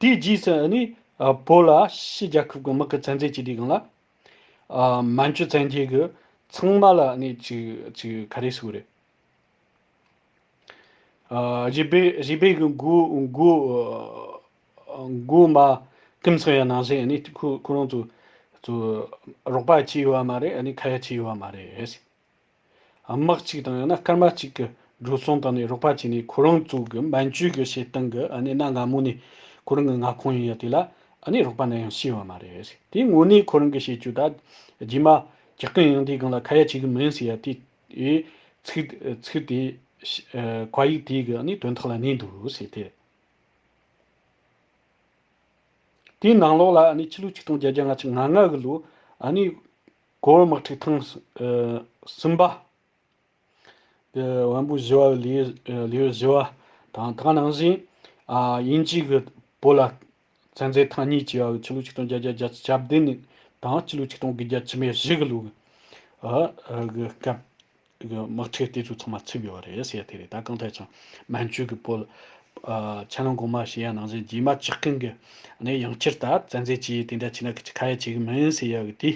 དེའི་རྗེས་སུ་ནི་ཨ་བོད་ལ་ཕྱི་རྒྱལ་ཁབ་ཀྱི་དམག་གི་བཙན་འཛུལ་བྱས་དུས་སྒང་ལ། ཨ་མན་ཇུ་བཙན་རྒྱལ་གྱིས་ཚང་མ་ལ་ནི་ཅིག་ཅིག་ག་རེ་ཟེར་དགོས་རེད། ཨ་རུས་སྦལ་རུས་སྦལ་གྱི་མགོ་མགོ་ཨ་མགོ་མ་བསྐུམ་སོང་ཡ་ནང་བཞིན་ནི་ཁོ་ཁོ་རང་ཚོ་ཚོ་རོགས་པ་བྱས་ཡོད་པ་མ་རེད། ཨ་ནི་ཁ་ཡ་བྱས་ཡོད་པ་མ་རེད། དམག་གཅིག་དང་ཡང་ན་སྐར་མ་གཅིག་གི་འགྲོ་སོང་བཏང་ནས་རོགས་པ་བྱས་ནས་ཁོ་རང་ཚོ་གི་མན་ཇུ་གི་བྱེད་སྟངས་ཀྱི་ཨ་ནི་གནའ་སྔ་མོ་ནས་ཁོ་རང་གི་མངའ་ཁོངས་ཡིན་ཡ་དེ་ལ་ཨ་ནི་རོགས་པ་ནམ་ཡང་བྱས་ཡོད་མ་རེད། དེ་དངོས་གནས་ཁོ་རང་གི་བྱེད་སྤྱོད་ད་རྗེས་མ་ཇག་རྐུན་ཡོང་དུས་སྒང་ལ་ཁ་ཡ་བྱེད་གི་མིན་ཟེར་ཡ་དེ་ཚིག་ཚིག་དེ་ཁ་ཡིག་དེ་གི་ཨ་ནི་དོན་དག་ལ་གནས་འདུག་ཟེར་ཏེ། དེའི་ནང་ལོགས་ལ་ཨ་ནི་ཕྱི་ལོ་ཆིག་སྟོང་བརྒྱད་བརྒྱ་ང་གི་ལོ་ཨ་ནི་གོ་བོད་དམག་འཁྲུག་ཐེངས་ཨ་གསུམ་པ་གི་དབོན་པོ་ཞི་བ་ལི་ལི་ཡུལ་ཞི་བ་དང་དེ་ག་ནང་བཞིན་ཨ་དབྱིན་ཇི་གི་བོད་ལ་བཙན་འཛུལ་ཐེངས་གཉིས་བྱས་པ་ཕྱི་ལོ་ཆིག་སྟོང་བརྒྱད་བརྒྱ་བརྒྱད་ཅུ་གྱ་བདུན་ནས་དང་ཕྱི་ལོ་ཆིག་སྟོང་དགུ་བརྒྱ་བཅུ་མེད་བཞི་གི་ལོ་གི་ཨ་གི་སྐབས། གི་དམག་འཁྲུག་དེ་ཚོ་ཚང་མ་ཚུགས་ཡོད་རེད་ཟེར་ཡ་དེ་རེད། ད་གང་ལྟར་ཀྱང་མན་ཇུ་གི་བོད་ཨ་ཆ་ལང་གོང་མ་ཞེས་ཡ་ནང་བཞིན་རྗེས་མ་ཇག་རྐུན་གི་ནས་ཡང་བསྐྱར་ད་བཙན་འཛུལ་བྱས་དེ་འདྲ་བྱས་ན་ཁ་ཡ་བྱེད་གི་མིན་ཟེར་ཡ་གི་དེ།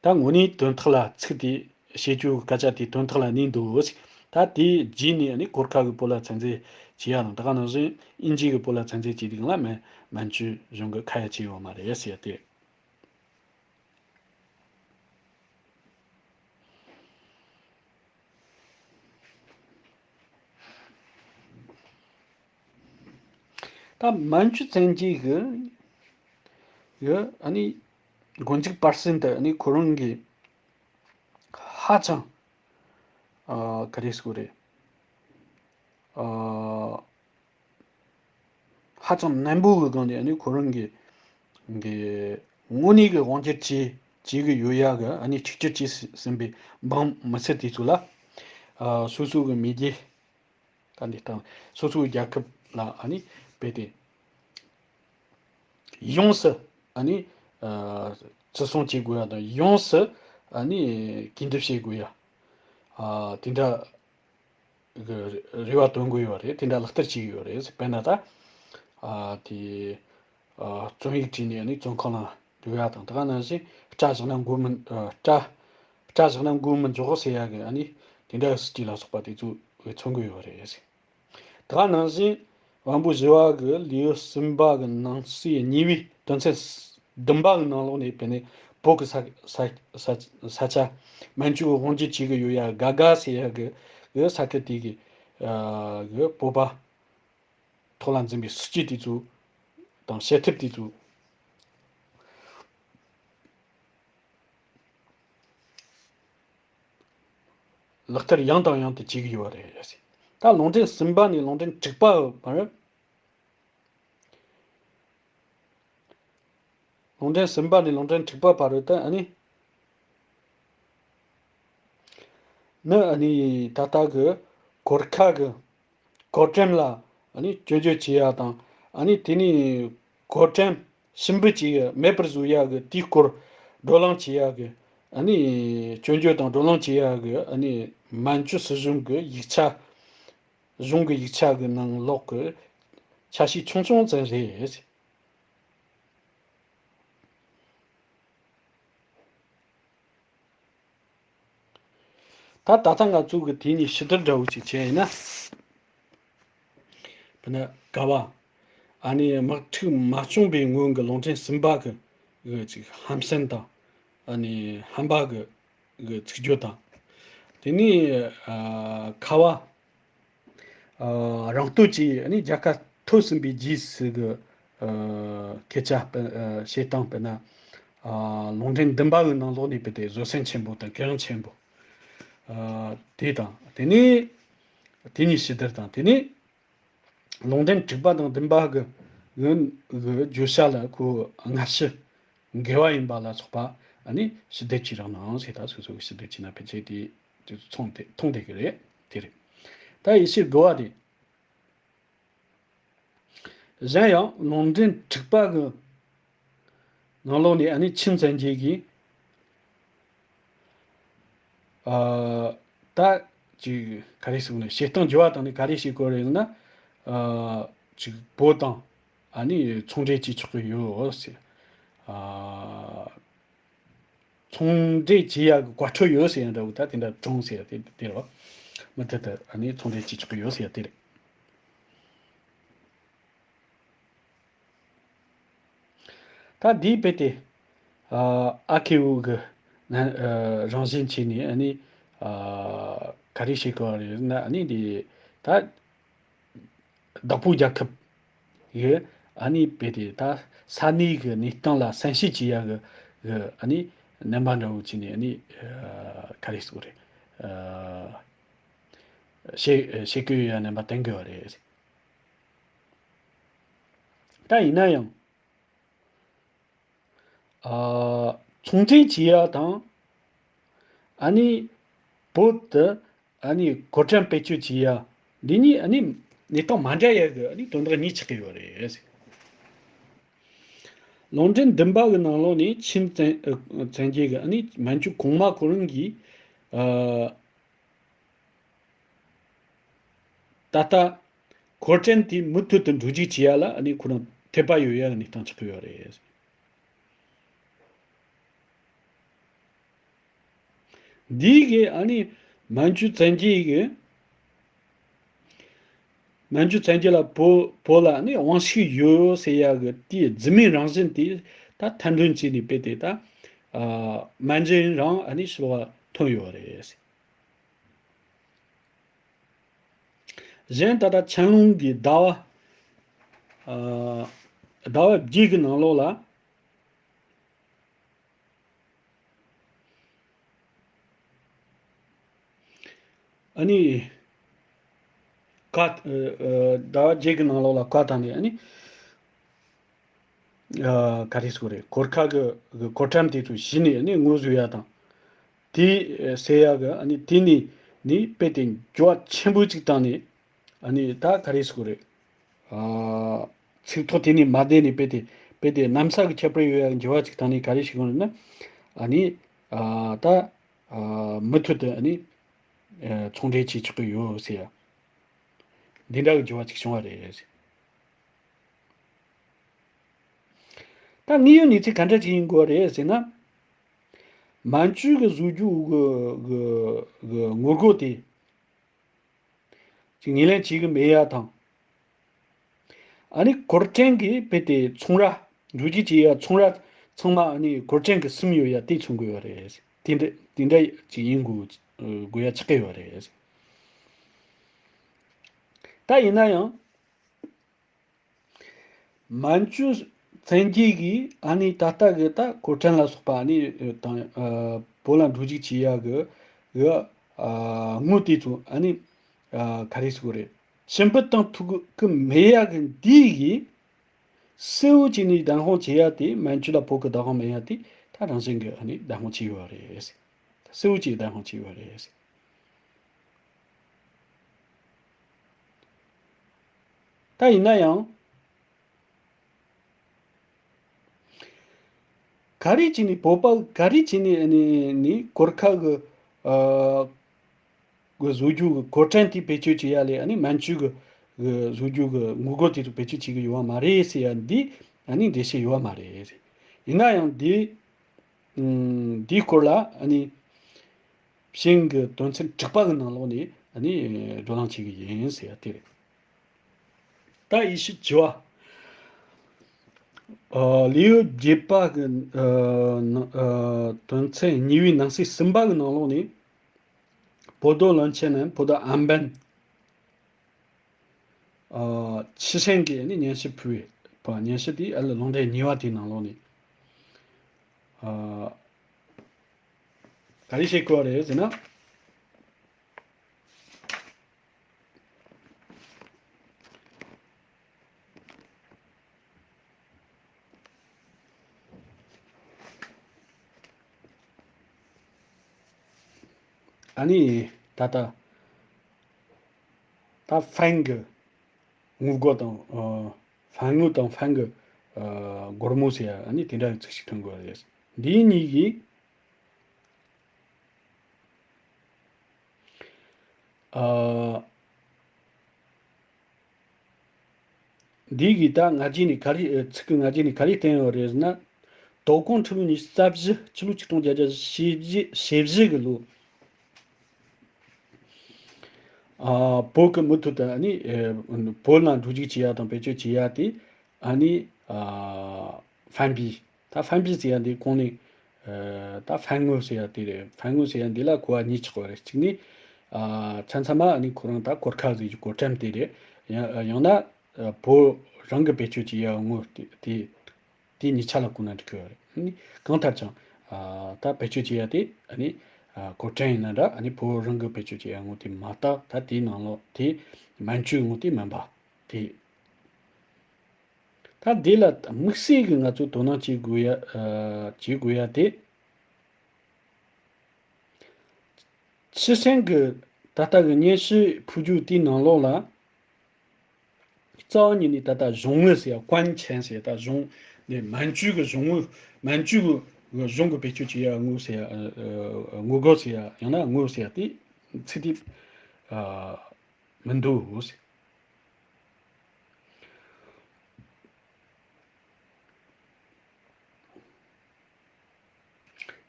ད་དངོས་གནས་དོན་དག་ལ་ཚིག་དེ་བྱེད་རྒྱུ་གི་སྐད་ཆ་དེ་དོན་དག་ལ་གནས་འདུག་ཟེར། ད་དེའི་རྗེས་ནས་ནི་གོར་ཁ་གི་བོད་ལ་བཙན་འཛུལ་བྱས་ཡ་དང་ད་ག་ནང་བཞིན་དབྱིན་ཇི་གི་བོད་ལ་བཙན་འཛུལ་བྱས་དུས་སྒང་ལ་མན་མན་ཇུ་གཞུང་གི་ཁ་ཡ་བྱས་ཡོད་མ་རེད་ཟེར་ཡ་དེ། ད་མན་ཇུ་བཙན་རྒྱལ་གྱི་གི་ཨ་ནི་མགོ་མཇུག་བར་གསུམ་དུ་ཨ་ནི་ཁོ་རང་གི་ཧ་ཅང་ཨ་ག་རེ་ཟེར་དགོས་རེད། ཨ་ཧ་ཅང་ནན་པོ་གི་སྒང་ནས་ཨ་ནི་ཁོ་རང་གི་གི་དངོས་གནས་ཀྱི་དབང་སྒྱུར་བྱེད་བྱེད་གི་ཡོད་ཡ་གི་ཨ་ནི་འཁྲུག་སྐྱོད་བྱས་ཟིན་པའི་འབངས་མི་སེར་དེ་ཚོ་ལ་ཨ་སོ་སོ་གི་མེས་རྒྱལ་ད་འདི་དང་སོ་སོའི་རྒྱལ་ཁབ་ལ་ཨ་ནི་རྦད་དེ་ཡོངས་སུ་ཨ་ནི་ཨ་བརྩི་སྲུང་བྱེད་དགོས་ཡ་དང་ཡོངས་སུ་ཨ་ནི་གུས་འདུད་བྱེད་དགོས་ཡ་ཨ་དེ་འདྲ། གི་རེ་བ་བཏོན་གི་ཡོད་རེད། དེ་འདྲ་ལག་བསྟར་བྱེད་ཀྱི་ཡོད་རེད། དཔེར་ན་ད་ཨ་དེ་ཨ་བཙོན་ཡིག་བྲིས་ནས་ནི་བཙོན་ཁང་ནང་འདུག་ཡ་དང་དེ་ག་ནང་བཞིན་སྐྲ་བཞག་ན་མགོ་མི་ཨ་སྐྲ་སྐྲ་བཞག་ན་མགོ་མི་འཇོག་ཟེར་ཡ་གི་ཨ་ནི་དེ་འདྲ་སྲིད་ཇུས་ལ་སོགས་པ་དེ་ཚོ་མཚོན་གི་ཡོད་རེད། དེ་ག་ནང་བཞིན་དབོན་པོ་ཞི་བ་གི་ལེའུ་གསུམ་པ་གི་ནང་གསེས་གཉིས་པའི་དོན་ཚན་བདུན་པ་གི་ནང་ལོགས་ནས་དཔེར་ན་བོད་ཀྱི་ས་ས་ས་ས་ཆ་མན་ཇུ་གི་དབང་སྒྱུར་བྱེད་ཀྱི་ཡོད་ཡ་ག་ག་ཟེར་ཡ་གི་གི་ས་ཁུལ་དེ་གི་ཨ་གི་བོད་པ་ཐོག་ལ་འཛིན་པའི་སྲིད་ཇུས་དེ་ཚོ་དང་བྱེད་ཐབས་དེ་ཚོ་ལག་བསྟར་ཡང་དང་ཡང་དུ་བྱེད་ཀྱི་ཡོད་རེད། ད་ལུང་འདྲེན་གསུམ་པ་ནས་ལུང་འདྲེན་དྲུག་པ་བར། ལུང་འདྲེན་གསུམ་པ་ནས་ལུང་འདྲེན་དྲུག་པ་བར་དུ་ཨ་ནི། ནི་ཨ་ནི་ད་ལྟ་གི་གོར་ཁ་གི་གོར་ཀྲེམ་ལ་ཨ་ནི་སྐྱོན་བརྗོད་བྱེད་ཡ་དང་ཨ་ནི་དེ་ནས་གོར་ཀྲེམ་ཞིམ་པོ་བྱེད་ཡ་མེད་པར་བཟོ་ཡ་གི་དེའི་སྐོར་བགྲོ་གླེང་བྱེད་ཡ་གི་ཨ་ནི་སྐྱོན་བརྗོད་དང་བགྲོ་གླེང་བྱེད་ཡ་གི་ཨ་ནི་མན་ཇུ་སྲིད་གཞུང་གི་ཡིག་ཆ། གཞུང་གི་ཡིག་ཆ་གི་ནང་ལོགས་ཀྱི་ཆ་ཤས་ཆུང་ཆུང་ཙམ་རེད། ད་ད་ལྟ་ང་ཚོ་གི་དེ་ནས་ཞིབ་བསྡུར་འདྲ་བོ་ཅིག་བྱས་ཡིན་ན། དཔེར་ན་ག་བ། ཨ་ནི་དམག་འཁྲུག་མ་བྱུང་བའི་སྔོན་གྱི་ལུང་འདྲེན་གསུམ་པ་གི་གི་ཅིག་ཧམ་སེམས་དང་། ཨ་ནི་ཧམ་པ་གི་གི་ཚིག་བརྗོད་དང་། དེ་ནས་ཨ་ཁ་བ། ཨ་རང་སྟོབས་ཀྱིས་ཨ་ནི་རྒྱལ་ཁ་ཐོབ་ཟིན་པའི་རྗེས་སུ་གི་ཨ་སྐད་ཆ་སྤེལ་ཨ་བཤད་སྟངས་དཔེར་ན། ཨ་ལུང་འདྲེན་བདུན་པ་གི་ནང་ལོགས་ནས་དཔེ་དེ་བཟོད་བསྲན་ཆེན་པོ་དང་གུ་ཡངས་ཆེན་པོ། ཨ་དེ་དང་དེ་ནས་དེ་གཉིས་ཞིབ་བསྡུར་དང་དེ་ནས་ལུང་འདྲེན་དྲུག་པ་དང་བདུན་པ་གི་གི་གི་བརྗོད་བྱ་ལ་ཁོ་སྔ་ཕྱི་འགལ་བ་ཡིན་པ་ལ་སོགས་པ་ཨ་ནི་ཞིབ་བསྡུར་བྱེད་རོགས་གནང་ཟེར། ད་སོ་སོ་གི་ཞིབ་བསྡུར་བྱས་ན་ཕལ་ཆེར་དེ་དེ་ཚོ་མཐོང་བསྡད་མཐོང་བསྡད་གི་རེད། དེ་རེད། ད་ཡེ་ཤེས་དགུ་བ་དེ། གཞན་ཡང་ལུང་འདྲེན་དྲུག་པ་གི་ནང་ལོགས་ནས་ཨ་ནི་ཆིན་བཙན་རྒྱལ་གྱིས་ཨ་ད་ཅིག་ག་རེ་ཟེར་ནས་བྱེད་སྟངས་འགྱུར་བ་བཏང་ནས་ག་རེ་བྱེད་དགོས་རེད་ཟེར་ན། ཨ་ཅིག་བོད་དང་ ཨ་ནི་ཚོང་འབྲེལ་བྱེད་ཆོག་གི་ཡོད་ཟེར། ཨ། ཚོང་འབྲེལ་བྱེད་ཡག་གི་བཀའ་འཁྲོལ་ཡོད་ཟེར་ཡང་འདྲ་བོ། ད་དེ་འདྲ་བྱུང་ཟེར་ཡ་དེ་དེ་རེད་བ། མུ་མཐུད་དུ་ཨ་ནི་ཚོང་འབྲེལ་བྱེད་ཆོག་གི་ཡོད་ཟེར་ཡ་དེ་རེད། ད་འདིའི་དཔེ་དེ། ཨ་ཨ་ཁེའུ་གི་ན་ཨ་རང་བཞིན་བྱས་ནས་ཨ་ནི་ཨ་ག་རེ་བྱེད་དགོས་རེད་ན། ཨ་ནི་འདི་ད་བདག་པོ་རྒྱལ་ཁབ་ཡི་ཨ་ནི་དཔེ་དེ་ད་ས་གནས་ཀྱི་གནས་སྟངས་ལ་གསན་བཤད་བྱེད་ཡ་གི་གི་ཨ་ནི་རྣམ་པ་འདྲ་བོ་བྱས་ནས། ཨ་ནི་ཨ་ག་རེ་ཟེར་དགོས་རེད། ཨ་བྱེད་བྱེད་དགོས་ཡ་རྣམ་པ་བསྟན་དགོས་པ་རེད། ད་ཡིན་ན་ཡང་། ཨ་ཚོང་འབྲེལ་བྱེད་ཡ་དང་། ཨ་ནི་བོད་དུ་ཨ་ནི་གོ་ཁྲན་བེད་སྤྱོད་བྱེད་ཡ། འདི་གཉིས་ཨ་ནི་གནས་སྟངས་མ་འདྲ་ཡ་གི་ཨ་ནི་དོན་དག་གཉིས་ཆགས་ཀྱི་ཡོད་རེད། ལུང་འདྲེན་བདུན་པ་གི་ནང་ལོགས་ནས་ཆིན་བཙན་ཨ་བཙན་རྒྱལ་གི་ཨ་ནི་མན་ཇུ་གོང་མ་ཁོ་རང་གིས་ཨ། ད་ལྟ་གོ་ཁྲན་དེ་མུ་མཐུད་དུ་འགྲོ་རྒྱུ་བྱེད་ཡ་ལ་ཨ་ནི་ཁོ་རང་དད་པ་ཡོད་ཡ་གི་གནས་སྟངས་ཆགས་ཀྱི་ཡོད་རེད། འདི་གི་ཨ་ནི་མན་ཇུ་བཙན་རྒྱལ་གི་མན་ཇུ་བཙན་རྒྱལ་ལ་བོད་བོད་ལ་ཨ་ནི་དབང་ཤུགས་ཡོད་ཟེར་ཡ་གི་དེའི་རྫུན་མའི་རང་བཞིན་དེ་ད་ཐེར་འདོན་བྱས་ནས་དཔེ་དེ་ད་ཨ་མན་ཇུ་རང་ཨ་ནི་ཞུ་བ་ཐོན་ཡོད་རེད། གཞན་ད་ལྟ་ཆན་ལུང་གི་ཟླ་བ། ཨ་ཟླ་བ་བརྒྱད་ཀྱི་ནང་ལོགས་ལ། ཨ་ནི། བཀའ། ཨ་ཨ་ཟླ་བ་བརྒྱད་ཀྱི་ནང་ལོགས་ལ་བཀའ་བཏང་ནས་ཨ་ནི། ཨ་ག་རེ་ཟེར་དགོས་རེད། གོར་ཁ་གི་གི་གོ་ཁྲན་དེ་ཚོ་གཞི་ནས་ནི་ངོས་བཟུང་ཡ་དང་། དེ་ཟེར་ཡ་གི་ཨ་ནི་དེ་ནི་ནི་དཔེ་དེ་འགྱུར་བ་ཆེན་པོ་ཅིག་བཏང་ནས་ཨ་ནི་ད་ག་རེ་ཟེར་དགོས་རེད། ཨ་ཚིག་ཐོ་དེ་ནི་མ་བསྡད་ནས་དཔེ་དེ་དཔེ་དེ་གནམ་ས་གི་ཁྱད་པར་ཡོད་ཡ་གི་འགྱུར་བ་ཅིག་བཏང་ནས་ག་རེ་ཞིག་ཡོང་ན། ཨ་ནི་ཨ་ད་ཨ་མུ་མཐུད་དུ་ཨ་ནི་ཨ་ཚོང་འབྲེལ་བྱེད་ཆོག་གི་ཡོད་ཟེར་ཡ། འདི་འདྲ་གི་འགྱུར་བ་ཅིག་བྱུང་བ་རེད། ད་དངོས་ཡོད་གནས་ཚུལ་ག་འདྲ་ཅིག་ཡིན་དགོས་རེད་ཟེར་ན། མན་ཇུ་གི་བཟོ་རྒྱུ་གི་གི་གི་ངོ་རྒོལ་དེ་ཅིག་ངོས་ལེན་བྱེད་གི་མེད་ཡ་དང་། ཨ་ནི་གོར་ཁྲན་གི་དཔེ་དེ་ཚོང་ར་འགྲོ་རྒྱུ་བྱེད་ཡ་ཚོང་ར་ཚང་མ་ཨ་ནི་གོར་ཁྲན་གི་སིམ་ཡོད་ཡ་དེ་མཚོན་དགོས་ཡ་རེད། དེ་འདྲ་དེ་འདྲ་ཅིག་ཡིན་དགོས་དགོས་ཡ་ཆགས་ཀྱི་ཡོད་རེད། ད་ཡིན་ན་ཡང་། མན་ཇུ་བཙན་རྒྱལ་གྱིས་ཨ་ནི་ད་ལྟ་གི་ད་གོ་ཁྲན་ལ་སོགས་པ་ཨ་ནི་དང་ཨ་བོད་ལ་འགྲོ་རྒྱུག་བྱེད་ཡ་གི་གི་ཨ་དངུལ་དེ་ཚོ་ཨ་ནི་ཨ་ག་རེ་ཟེར་དགོས་རེད། ཕྱིར་འབུད་བཏང་ཐུབ་གི་མེད་ཡ་གི་འདི་གི་གསལ་བོ་བྱས་ནས་བདག་དབང་བྱེད་ཡ་དེ། མན་ཇུ་ལ་བོད་གི་བདག་དབང་མེད་ཡ་དེ་ད་རང་བཞིན་གི་ཨ་ནི་བདག་དབང་བྱས་ཡོད་རེད། གསལ་བོ་བྱས་བདག་དབང་བྱས་ཡོད་རེད། ད་ཡིན་ན་ཡང་། ག་རེ་བྱས་ནས་བོད་པ་ག་རེ་བྱས་ནས་ནི་ནི་གོར་ཁ་གི་ཨ་གི་བཟོ་རྒྱུ་གི་གོ་ཁྲན་དེ་བེད་སྤྱོད་བྱེད་ཡ་ལས་ཨ་ནི་མན་ཇུ་གི་གི་བཟོ་རྒྱུ་གི་ངོ་རྒོལ་དེ་ཚོ་བེད་སྤྱོད་བྱེད་གི་ཡོད་བ་མ་རེད་ཟེར་ཡ་འདི་ཨ་ནི་འགྲེལ་བཤད་ཡོད་བ་མ་རེད། ཡིན་ན་ཡང་འདི་ཨུམ་འདིའི་སྐོར་ལ་ཨ་ནི། ཕྱིན་གྱི་དོན་ཚན་དྲུག་པ་གི་ནང་ལོགས་ནས་ཨ་ནི་བགྲོ་གླེང་བྱེད་ཀྱི་ཡིན་ཟེར་ཡ་དེ་རེད། ད་དབྱེ་ཞིབ་བྱ་བ། ཨ་ལེའུ་བརྒྱད་པ་གི་ཨ་ནང་ཨ་དོན་ཚན་གཉིས་པའི་ནང་གསེས་གསུམ་པ་གི་ནང་ལོགས་ནས། 博多人权人，博多安本 ཨ་ཆི་ཧྲན་གྱིས་ནི་སྙན་ཞུ་ཕུལ་བའི་བ་སྙན་ཞུ་དེ་ཨ་ལ་ལུང་འདྲེན་གཉིས་པ་དེའི་ནང་ལོགས་ནས་ཨ་ག་རེ་བཤད་དགོས་རེད་ཟེར་ན། ཨ་ནི་ད་ལྟ་ད་ཧྥན་གྱི་ངོ་རྒོལ་དང་ཨ་ཧྥན་ངོ་དང་ཧྥན་གྱི་ཨ་སྒོར་མོ་ཟེར་ཡ་ཨ་ནི་དེ་འདྲ་ཡི་ཚིག་ཞིག་ཐོན་དགོས་རེད། འདིའི་གཉིས་ཀྱིས་ཨ། འདི་གི་ད་ང་རྒྱལ་ནས་ག་རེ་ཚིག་གི་ང་རྒྱལ་ནས་ག་རེ་བསྟན་ཡོད་རེད་ཟེར་ན། དོ་དགོང་ཁྲི་ལོ་ཉི་ཤུ་རྩ་བཞི་ཕྱི་ལོ་ཆིག་སྟོང་བརྒྱད་བརྒྱ་ཞེ་བཞི་ཞེ་བཞི་གི་ལོ། ཨ། བོད་ཀྱི་མུ་མཐུད་དུ་ཨ་ནི་ཨེ་བོད་ནང་འགྲོ་རྒྱུག་བྱེད་ཡ་དང་བེད་སྤྱོད་བྱེད་ཡ་དེ་ཨ་ནི་ཨ་ཧྥན་པི། ད་ཧྥན་པི་ཟེར་ཡ་འདི་གོང་ནས་ཨ་ད་ཧྥན་ངོས་ཟེར་ཡ་དེ་རེད། ཧྥན་ངོས་ཟེར་ཡ་འདི་ལ་གོ་བ་གཉིས་ཆགས་པ་རེད། གཅིག་ནི་ཨ་མཚན་མཚན་མ་ཨ་ནི་ཁོ་རང་ད་གོར་ཁ་ཟེར་རྒྱུ་གོ་ཀྲམ་དེ་རེད། ཡང་ཡང་ན་ཨ་བོད་རང་གི་བེད་སྤྱོད་བྱེད་ཡ་ངོས་དེ་དེ། དེ་གཉིས་ཆ་ལ་གོ་ན་འགྲིག་གི་ཡོད་རེད། ཨ་ནི་གང་ལྟར་ཀྱང་ཨ་ད་བེད་སྤྱོད་བྱེད་ཡ་དེ་ཨ་ནི་ཨ་གོ་ཀྲམ་ཡིན་ན་འདྲ། ཨ་ནི་བོད་རང་གི་བེད་སྤྱོད་བྱེད་ཡ་ངོས་དེ་མ་གཏོགས། ད་དེའི་ནང་ལོགས་དེ་མན་ཇུའི་ངོས་དེ་མིན་པ་དེ། ད་དེ་ལ་དམིགས་བསལ་གྱི་ང་ཚོས་དོ་སྣང་བྱེད་དགོས་ཡ་ཨ་བྱེད་དགོས་ཡ་དེ། ཕྱི་སྲིད་ཀྱི་ད་ལྟ་གི་སྙན་ཞུ་ཕུལ་རྒྱུ་དེའི་ནང་ལོགས་ལ། རྩ་བ་ཉིད་ནས་ད་ལྟ་གཞུང་དངུལ་ཟེར་ཡ། ཀོན་ཆན་ཟེར་ཡ། ད་གཞུང་ནས་མན་ཇུའི་གི་གཞུང་དངུལ། མན་ཇུའི་གི་གཞུང་གི་བེད་སྤྱོད་བྱེད་ཡ་དངུལ་ཟེར་ཡ། ཨ་ཨ་དངུལ་སྒོར་ཟེར་ཡ། ཡང་ན་དངུལ་ཟེར་ཡ་དེ་ཚིག་དེ་ཨ་མི་འདུག་ཟེར།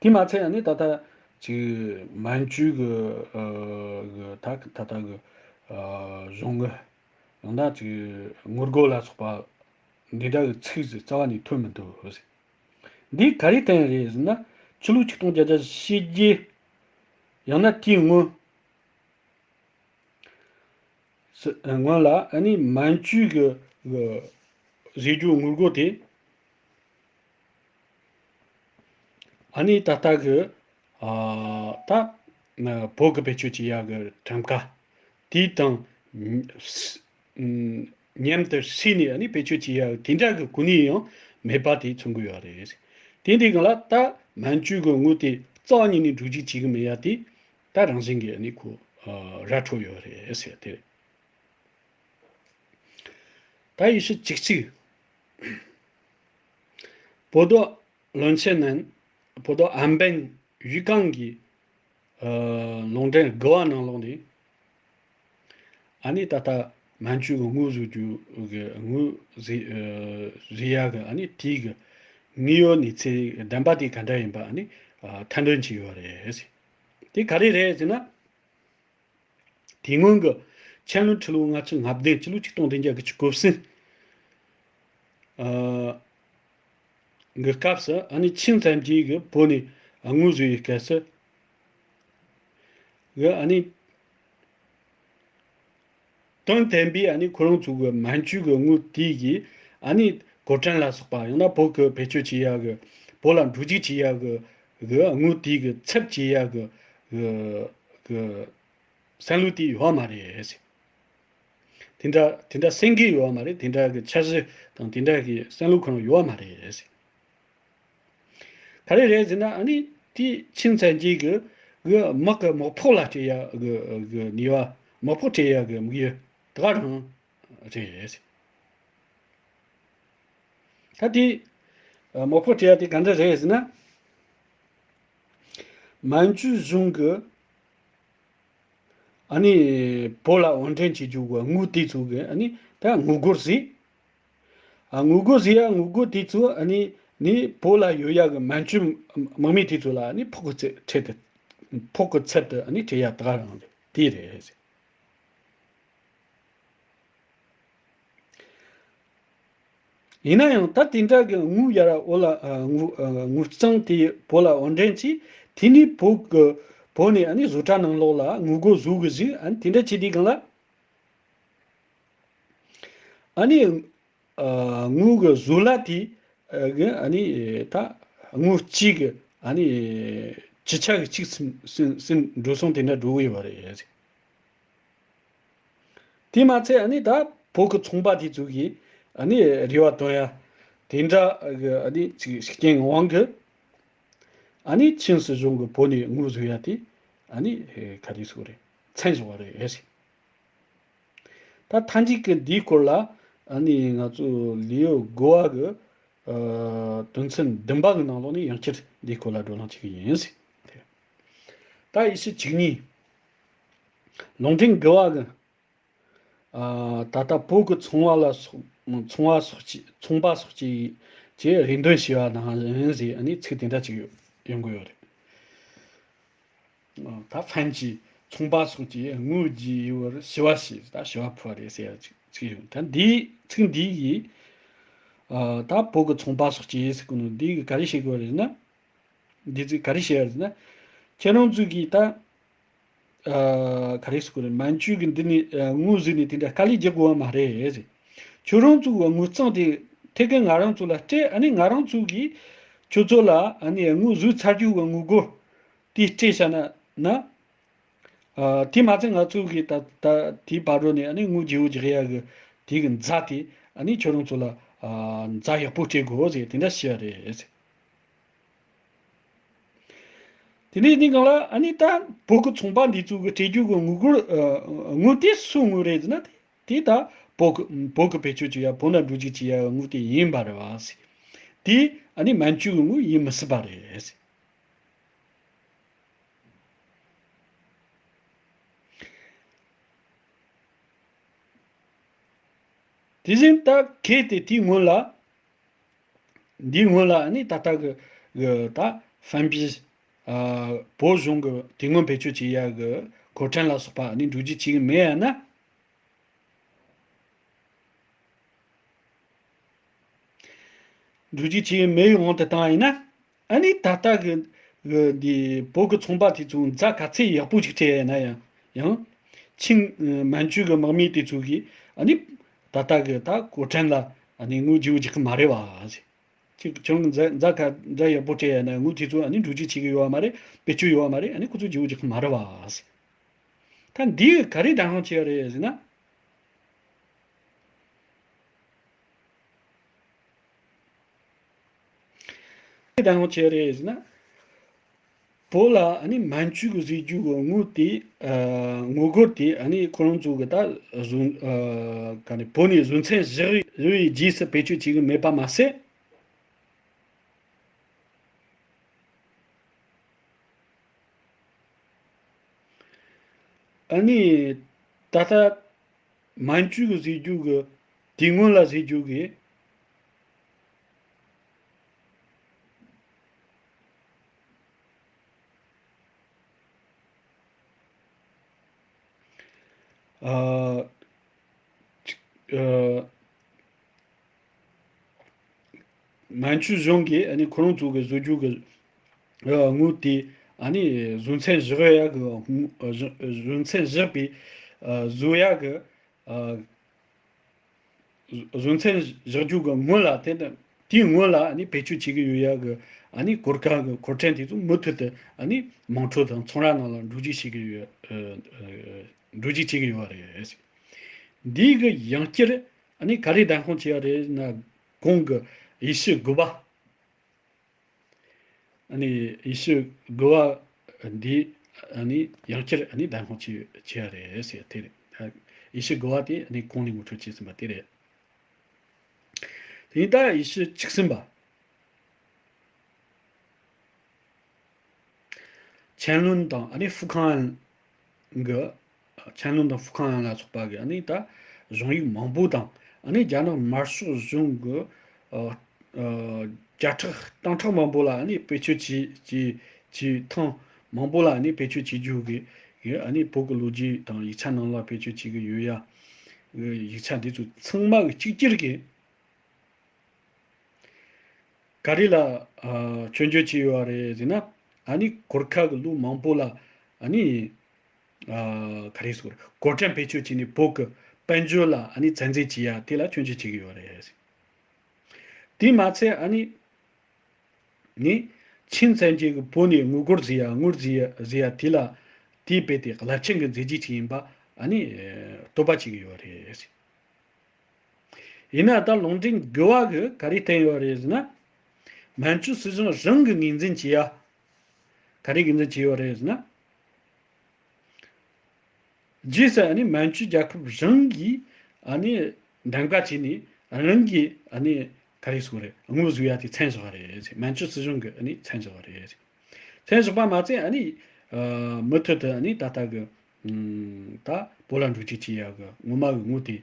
དེ་མ་ཚད་ཨ་ནི་ད་ལྟ་ཅིག་མན་ཇུའི་གི་ཨ་གི་ད་ད་ལྟ་གི་ཨ་གཞུང་གི་ཡང་ན་ཅིག་དངུལ་སྒོར་ལ་སོགས་པ་འདི་འདྲ་གི་ཚིག་ཟིག་རྩ་བ་ནས་ཐོན་མི་འདུག་ཟེར། འདི་ག་རེ་བསྟན་རེད་ཟེར་ན། ཕྱི་ལོ་ཆིག་སྟོང་བརྒྱད་བརྒྱ་ཞེ་བརྒྱད། ཡང་ན་དེའི་སྔོན། སྔོན་ལ་ཨ་ནི་མན་ཇུའི་གི་གི་བཟོས་རྒྱུ་དངུལ་སྒོར་དེ། ཨ་ནི་ད་ལྟ་གི་ཨ་ད་བོད་ཀྱི་བེད་སྤྱོད་བྱེད་ཡ་གི་ཁྲོམ་ཁ་དེ་དང་ཉམ་དུ་བསྲེས་ནས་ཨ་ནི་བེད་སྤྱོད་བྱེད་ཡ་དེ་འདྲ་གི་གོ་གནས་ཡང་མེད་པ་དེ་མཚོན་གི་ཡོད་རེད། དེ་འདི་གང་ལ་ད་མན་ཇུའི་གི་དངུལ་དེ་རྩ་བ་ཉིད་ནས་འགྲོ་རྒྱུག་བྱེད་གི་མེད་ཡ་དེ། ད་རང་བཞིན་གྱིས་ནི་ཁོ་ཨ་ར་འཕྲོད་ཡོད་རེད་ཟེར་དེ་རེད། ད་ཡི་ཤུ་གཅིག་གཅིག 博多 བློན་ཆེན་ནན། 博多 安倍 གཡུས་ཁང་གི་ཨ་ལུང་འདྲེན་དགུ་བ་ནང་ལོགས་ནས། ཨ་ནི་ད་ལྟ་མན་ཇུ་གི་དངུལ་བཟོ་རྒྱུ་གི་དངུལ་བཟོས་ཨ་བཟོས་ཡག་གི་ཨ་ནི་དེའི་གི་དངོས་ཡོད་གནས་ཚུལ་བདེན་པ་དེ་ག་འདྲ་ཡིན་པ་ཨ་ནི་ཨ་ཐད་འདོན་བྱས་ཡོད་རེད། དེ་ག་རེ་རེད་ཟེར་ན། དེ་སྔོན་གྱི་ཆན་ལུན་ཁྲི་ལོ་ལྔ་བཅུ་ང་བདུན། ཕྱི་ལོ་ཆིག་སྟོང་བདུན་བརྒྱ་དགུ་བཅུ་གོ་གསུམ་ཨ་གི་སྐབས་སུ་ཨ་ནི་ཆིང་བཙན་གྱིས་གི་བོད་ནས་དངུལ་བཟོ་བའི་སྐབས་སུ་གི་ཨ་ནི་དོན་དམ་པའི་ཨ་ནི་ཁོ་རང་ཚོ་གི་མན་ཇུ་གི་དངུལ་དེ་གི་ཨ་ནི་གོ་ཀྲན་ལ་སོགས་པ། ཡང་ན་བོད་ཀྱི་བེད་སྤྱོད་བྱེད་ཡ་གི་བོད་ལ་འགྲོ་རྒྱུག་བྱེད་ཡ་གི་གི་དངུལ་དེ་གི་ཚབ་བྱེད་ཡ་གི་གི་གི་བསམ་བློ་དེ་ཡོད་མ་རེད། དེ་འདྲ་དེ་འདྲ་སེང་གེ་ཡོད་མ་རེད། དེ་འདྲ་གི་འཆར་གཞི་དང་དེ་འདྲ་གི་བསམ་བློ་ཁོ་རང་ཡོད་མ་རེད། ག་རེ་རེད་ཟེར་ན་ཨ་ནི་དེ་ཆིང་བཙན་གྱིས་གི་གི་དམག་གི་དམག་ཕོགས་ལ་སྤྲད་ཡ་གི་གི་ནུས་པ། དམག་ཕོགས་སྤྲད་ཡ་གི་དམིགས་ཡུལ་དེ་ག་རང་རེད། ད་དེ་དམག་ཕོགས་སྤྲད་ཡ་དེ་ག་འདྲ་རེད་ཟེར་ན། མན་ཇུ་གཞུང་གི་ཨ་ནི་བོད་ལ་དབོར་འདྲེན་བྱེད་རྒྱུ་གི་དངུལ་དེ་ཚོ་གི་ཨ་ནི་ད་དངུལ་སྒོར་ཟེར། ཨ་དངུལ་སྒོར་ཟེར་ཡ་དངུལ་སྒོར་དེ་ཚོ་ཨ་ནི་ནི་བོད་ལ་ཡོད་ཡ་གི་མན་ཇུ་དམག་མི་དེ་ཚོ་ལ་ཨ་ནི་ཕོགས་ཀྱི་ཚད་དུ་ཕོགས་ཀྱི་ཚད་དུ་ཨ་ནི་སྤྲད་ཡ་དེ་ག་རང་རེད། དེ་རེད། ཡིན་ན་ཡང་ད་དེ་འདྲ་གི་དངུལ་ཡར་བོད་ལ་ཨ་དངུལ་ཨ་དངུལ་རྩིས་དེ་བོད་ལ་དབོར་འདྲེན་བྱས། དེ་ནས་བོད་གི་བོད་ནས་ཨ་ནི་བཟོ་གྲྭ་ནང་ལོགས་ལ་དངུལ་སྒོར་བཟོ་གི་ཟིག་ཨ་ནི་དེ་འདྲ་བྱས་དུས་སྒང་ལ་ཨ་ནི་ཨ་དངུལ་གི་བཟོ་ལས་དེ་ཨ་གི་ཨ་ནི་ད་དངུལ་གཅིག་གི་ཨ་ནི་ཅི་ཆ་གི་གཅིག་ཟིན་ཟིན་ཟིན་འགྲོ་སོང་དེ་འདྲ་འགྲོ་གི་ཡོད་པ་རེད། དེ་མ་ཚད་ཨ་ནི་ད་བོད་ཀྱི་ཚོང་པ་དེ་ཚོ་གིས་ཨ་ནི་རེ་བ་བཏོན་ཡ་དེ་འདྲ་གི་ཨ་ནི་ཅིག་རྐྱེན་དབང་གིས་ཨ་ནི་ཆིང་སྲིད་གཞུང་གིས་བོད་ནས་དངུལ་བཟོ་ཡ་དེ་ཨ་ནི་ག་རེ་ཟེར་དགོས་རེད། ཚན་བཟོ་བ་རེད། ད་མཐའ་མཇུག་གི་འདིའི་སྐོར་ལ་ཨ་ནི་ང་ཚོ་ལེའུ་དགུ་བ་གི་ཨ་དོན་ཚན་བདུན་པ་གི་ནང་ལོགས་ནས་ཡང་བསྐྱར་འདིའི་སྐོར་ལ་བགྲོ་གླེང་བྱེད་ཀྱི་ཡིན། ད་ཡི་ཤུ་གཅིག་གཉིས། ལུང་འདྲེན་དགུ་བ་གི་ ཨ། ད་ལྟ་བོད་ཀྱི་ཚོང་བ་ལ་སོགས། ཚོང་བ་སོགས་ཀྱི། ཚོང་པ་སོགས་ཀྱི་ཀྱི་རེ་འདུན་ཞུས་པ་ནང་བཞིན་ཟེར་ཨ་ནི་ཚིག་དེ་འདྲ་ཅིག་ཡོད་ཡོང་གི་ཡོད་རེད། ཨ། ད་ཕན་གྱི་ཚོང་པ་སོགས་ཀྱིས་དངུལ་རྒྱས་པར་ཞུ་བ་ཞེས། ད་ཞུ་བ་ཕུལ་བ་རེད་ཟེར་ཡ་ཅིག་ཅིག་ཡོད། ད་འདིའི་ཚིག་འདི་ཡིས། ཨ། ད་བོད་ཀྱི་ཚོང་པ་སོགས་ཀྱིས་ཟེར་གོ་ནོ་འདི་གིས་ག་རེ་བཤད་དགོས་རེད་ན། འདི་ཚིག་ག་རེ་བཤད་ཡ་རེད་ན། ཁྱེད་རང་ཚོ་གིས་ད། ཨ། ག་རེ་ཟེར་དགོས་རེད། མན་ཇུ་གིས་འདི་ནས། ཨ། དངུལ་བཟོས་ནས་དེ་འདྲ་དཀའ་ལས་རྒྱག་དགོས་པ་མ་རེད་ཟེར། ཁྱོད་རང་ཚོ་གི་དངུལ་རྩིས་དེ་ཐད་ཀར་ང་རང་ཚོ་ལ་སྤྲད། ཨ་ནི་ང་རང་ཚོ་གིས་ཁྱོད་ཚོ་ལ་ཨ་ནི་དངུལ་བཟོས་ཚར་རྒྱུ་གི་དངུལ་སྒོར་དེ་སྤྲད་བཞག་ན་ན། ཨ། དེ་མ་ཚད་ང་ཚོ་གིས་ད་ད་དེའི་བར་རོ་ནས་ཨ་ནི་དངུལ་བརྗེ་པོ་རྒྱག་ཡ་གི་དེ་གི་འཛའ་དེ་ཨ་ནི་ཁྱོད་རང་ཚོ་ལ། ཨ། འཛའ་ཡག་པོ་སྤྲད་དགོས་ཟེར་དེ་འདྲ་བཤད་ཡ་རེད་ཟེར། དེ་ནས་དེའི་སྒང་ལ་ཨ་ནི་ད་བོད་ཀྱི་ཚོང་པ་འདི་ཚོ་གི་སྤྲད་རྒྱུ་གི་དངུལ་སྒོར། ཨ། དངུལ་དེ་སུའི་དངུལ་རེད་ཟེར་ན། དེ་དེ་ད་བོད་ཀྱི་བོད་ཀྱི་བེད་སྤྱོད་བྱེད་ཡ། བོད་ནང་འགྲོ་རྒྱུ་བྱེད་ཡ་དངུལ་དེ་ཡིན་པ་རེད་བ་ཟེར། དེ་ཨ་ནི་མན་ཇུ་གི་དངུལ་ཡིན་མི་སྲིད་པ་རེད་ཟེར། དེ་བཞིན་ད་གལ་ཏེ་དེའི་སྔོན་ལ། འདིའི་སྔོན་ལ་ནི་ད་ལྟ་གི་གི་ད་ཧྥན་པི། ཨ། བོད་གཞུང་གི་དེ་སྔོན་བེད་སྤྱོད་བྱེད་ཡ་གི་གོ་ཁྲན་ལ་སོགས་པ་ནི་འགྲོ་རྒྱུ་བྱེད་གི་མེད་ཡ་ན། འགྲོ་རྒྱུ་བྱེད་གི་མེད་པའི་དབང་དུ་བཏང་བ་ཡིན་ན། ཨ་ནི་ད་ལྟ་གི་གི་འདི་བོད་ཀྱི་ཚོང་པ་དེ་ཚོ་འཛའ་ག་ཚད་ཡག་པོ་ཞིག་སྤྲད་ཡ་ན་ཡང་། ཡང་ཆིན། ཨ། མན་ཇུ་གི་དམག་མི་དེ་ཚོ་གིས་ཨ་ནི་ད་ལྟ་གི་ད་གོ་ཁྲན་ལ་ཨ་ནི་དངུལ་བརྗེ་པོ་རྒྱག་གི་མ་རེད་བ་ཟེར། ཁྱེད་ཁྱོད་འཛའ་འཛའ་ག་འཛའ་ཡག་པོ་སྤྲད་ཡ་ན་དངུལ་དེ་ཚོ་ཨ་ནི་འགྲོ་རྒྱུ་བྱེད་གི་ཡོད་བ་མ་རེད། བེད་སྤྱོད་ཡོད་བ་མ་རེད། ཨ་ནི་ཁོ་ཚོ་བརྗེ་པོ་རྒྱག་གི་མ་རེད་བ་ཟེར། ད་འདི་ག་རེ་བདེན་དཔང་བྱེད་ཡ་རེད་ཟེར་ན། ག་རེ་བདེན་དཔང་བྱེད་ཡ་རེད་ཟེར་ན། བོད་ལ་ཨ་ནི་མན་ཇུ་གིས་བཟོས་རྒྱུ་གི་དངུལ་དེ། ཨ། དངུལ་སྒོར་དེ་ཨ་ནི་ཁོ་རང་ཚོ་གིས་ད་བཟོ། ཨ། ག་ནི་བོད་ནས་བཟོ་ཚོན་བཞག་བཞག་པའི་རྗེས་སུ་བེད་སྤྱོད་བྱེད་གི་མེད་པ་མ་ཟད། ཨ་ནི་ད་ལྟ་མན་ཇུ་གིས་བཟོས་རྒྱུ་གི། དེ་སྔོན་ལ་བཟོས་རྒྱུ་གི། ཨ། ཨ། མན་ཇུ་གཞུང་གིས་ཨ་ནི་ཁོ་རང་ཚོ་གི་བཟོ་རྒྱུ་གི། ཨ། དངུལ་དེ་ཨ་ནི་བཟོ་ཚོན་བཞག་ཡ་གི། ཨ། བཟོ་བཟོ་ཚོན་བཞག་པའི། ཨ། བཟོ་ཡ་གི། ཨ། བཟོ་ཚོན་བཞག་རྒྱུ་གི་སྔོན་ལ། དེ་དེའི་སྔོན་ལ་ཨ་ནི་བེད་སྤྱོད་བྱེད་ཀྱི་ཡོད་ཡ་གི་ཨ་ནི་གོར་ཁ་གི་གོ་ཁྲན་དེ་ཚོ་མུ་མཐུད་དུ་ཨ་ནི་དམངས་ཁྲོད་དང་ཚོང་ར་ནང་ལ་འགྲོ་རྒྱུ་བྱེད་ཀྱི་ཡོད། ཨ། ཨ། འགྲོ་རྒྱུ་བྱེད་ཀྱི་ཡོད་རེད། འདི་གི་ཡང་བསྐྱར་ཨ་ནི་ག་རེ་བདེན་དཔང་བྱེད་ཡ་རེད་ན། གོང་གི་ཡེ་ཤུ་དགུ་པ། ཨ་ནི་ཡེ་ཤུ་དགུ་པ་འདི་ཨ་ནི་ཡང་བསྐྱར་ཨ་ནི་བདེན་དཔང་བྱེད་བྱེད་ཡ་རེད་ཟེར། དེ་རེད། ཡེ་ཤུ་དགུ་པ་དེ་ཨ་ནི་གོང་ནས་ངོ་སྤྲོད་བྱས་ཟིན་པ་དེ་རེད། དེ་ནས་ད་ཡེ་ཤུ་བཅུ་གསུམ་པ། ཆན་ལུན་དང་ཨ་ནི་ཧྥུ་ཁང་ཨན་གི། ཆན་ལུན་དང་ཧྥུ་ཁང་ཨན་ལ་སོགས་པ་གི་ཨ་ནི་ད་གཞུང་ཡིག་མང་པོ་དང་། ཨ་ནི་རྒྱ་ནག་དམར་ཤོག་གཞུང་གི། ཨ། ཨ། བརྒྱ་ཕྲག་སྟོང་ཕྲག་མང་པོ་ལ་ཨ་ནི་བེད་སྤྱོད་བྱེད་བྱེད་བྱེད་ཐེངས་མང་པོ་ལ་ཨ་ནི་བེད་སྤྱོད་བྱེད་རྒྱུ་གི། ཨ་ནི་བོད་ཀྱི་ལོ་རྒྱུས་དང་ཡིག་ཆ་ནང་ལ་བེད་སྤྱོད་བྱེད་ཀྱི་ཡོད་ཡ། ཡིག་ཆ་འདི་ཚོ་ཚང་མ་གི་གཅིག་གྱུར་གྱི། ག་རེ་ལ། ཨ། སྐྱོན་བརྗོད་བྱས་ཡོད་རེད་ཟེར་ན། ཨ་ནི་གོར་ཁ་གི་ལོ་མང་པོ་ལ་ཨ་ནི། ཨ། ག་རེ་ཟེར། གོ་ཁྲན་བེད་སྤྱོད་བྱས་ནས་བོད་ཀྱི་དཔལ་འབྱོར་ལ་ཨ་ནི་བཙན་འཛུལ་བྱས་ཡ་དེ་ལ་སྐྱོན་བརྗོད་བྱེད་ཀྱི་ཡོད་རེད། དེ་མ་ཚད་ཨ་ནི། ནི། ཆིན་བཙན་གྱིས་བོད་ནས་དངུལ་སྒོར་བཟོས་ཡ། དངུལ་བཟོས་ཡ་བཟོས་ཡ་དེ་ལ། དེའི་དཔེ་དེ་རླབས་ཆེན་གྱི་མཛད་རྗེས་ཅིག་ཡིན་པ་ཨ་ནི། ཨ། བསྟོད་པ་བྱེད་ཀྱི་ཡོད་རེད། ཡིན་ན་ད་ལུང་འདྲེན་དགུ་པ་གིས་ག་རེ་བསྟན་ཡོད་རེད་ཟེར་ན། མན་ཇུ་སྲིད་གཞུང་རང་གིས་ངོས་འཛིན་བྱས་ཡ། ག་རེ་ངོས་འཛིན་བྱས་ཡོད་རེད་ཟེར་ན། རྗེས་སུ་ཨ་ནི་མན་ཇུ་རྒྱལ་ཁབ་རང་གིས་ཨ་ནི་འདེམས་ཀ་བྱས་ནས་རང་གིས་ཨ་ནི་ག་རེ་ཟེར་དགོས་རེད། དངུལ་བཟོ་ཡ་དེ་མཚམས་བཞག་པ་རེད། མན་ཇུ་སྲིད་གཞུང་གིས་ཨ་ནི་མཚམས་བཞག་པ་རེད། མཚམས་བཞག་པ་མ་ཚད་ཨ་ནི། ཨ། མུ་མཐུད་དུ་ཨ་ནི་ད་ལྟ་གི་ ད་བོད་ལ་འགྲོ་བཅུག་བྱེད་ཡག་གི་ངོ་མ་གི་དངུལ་དེ་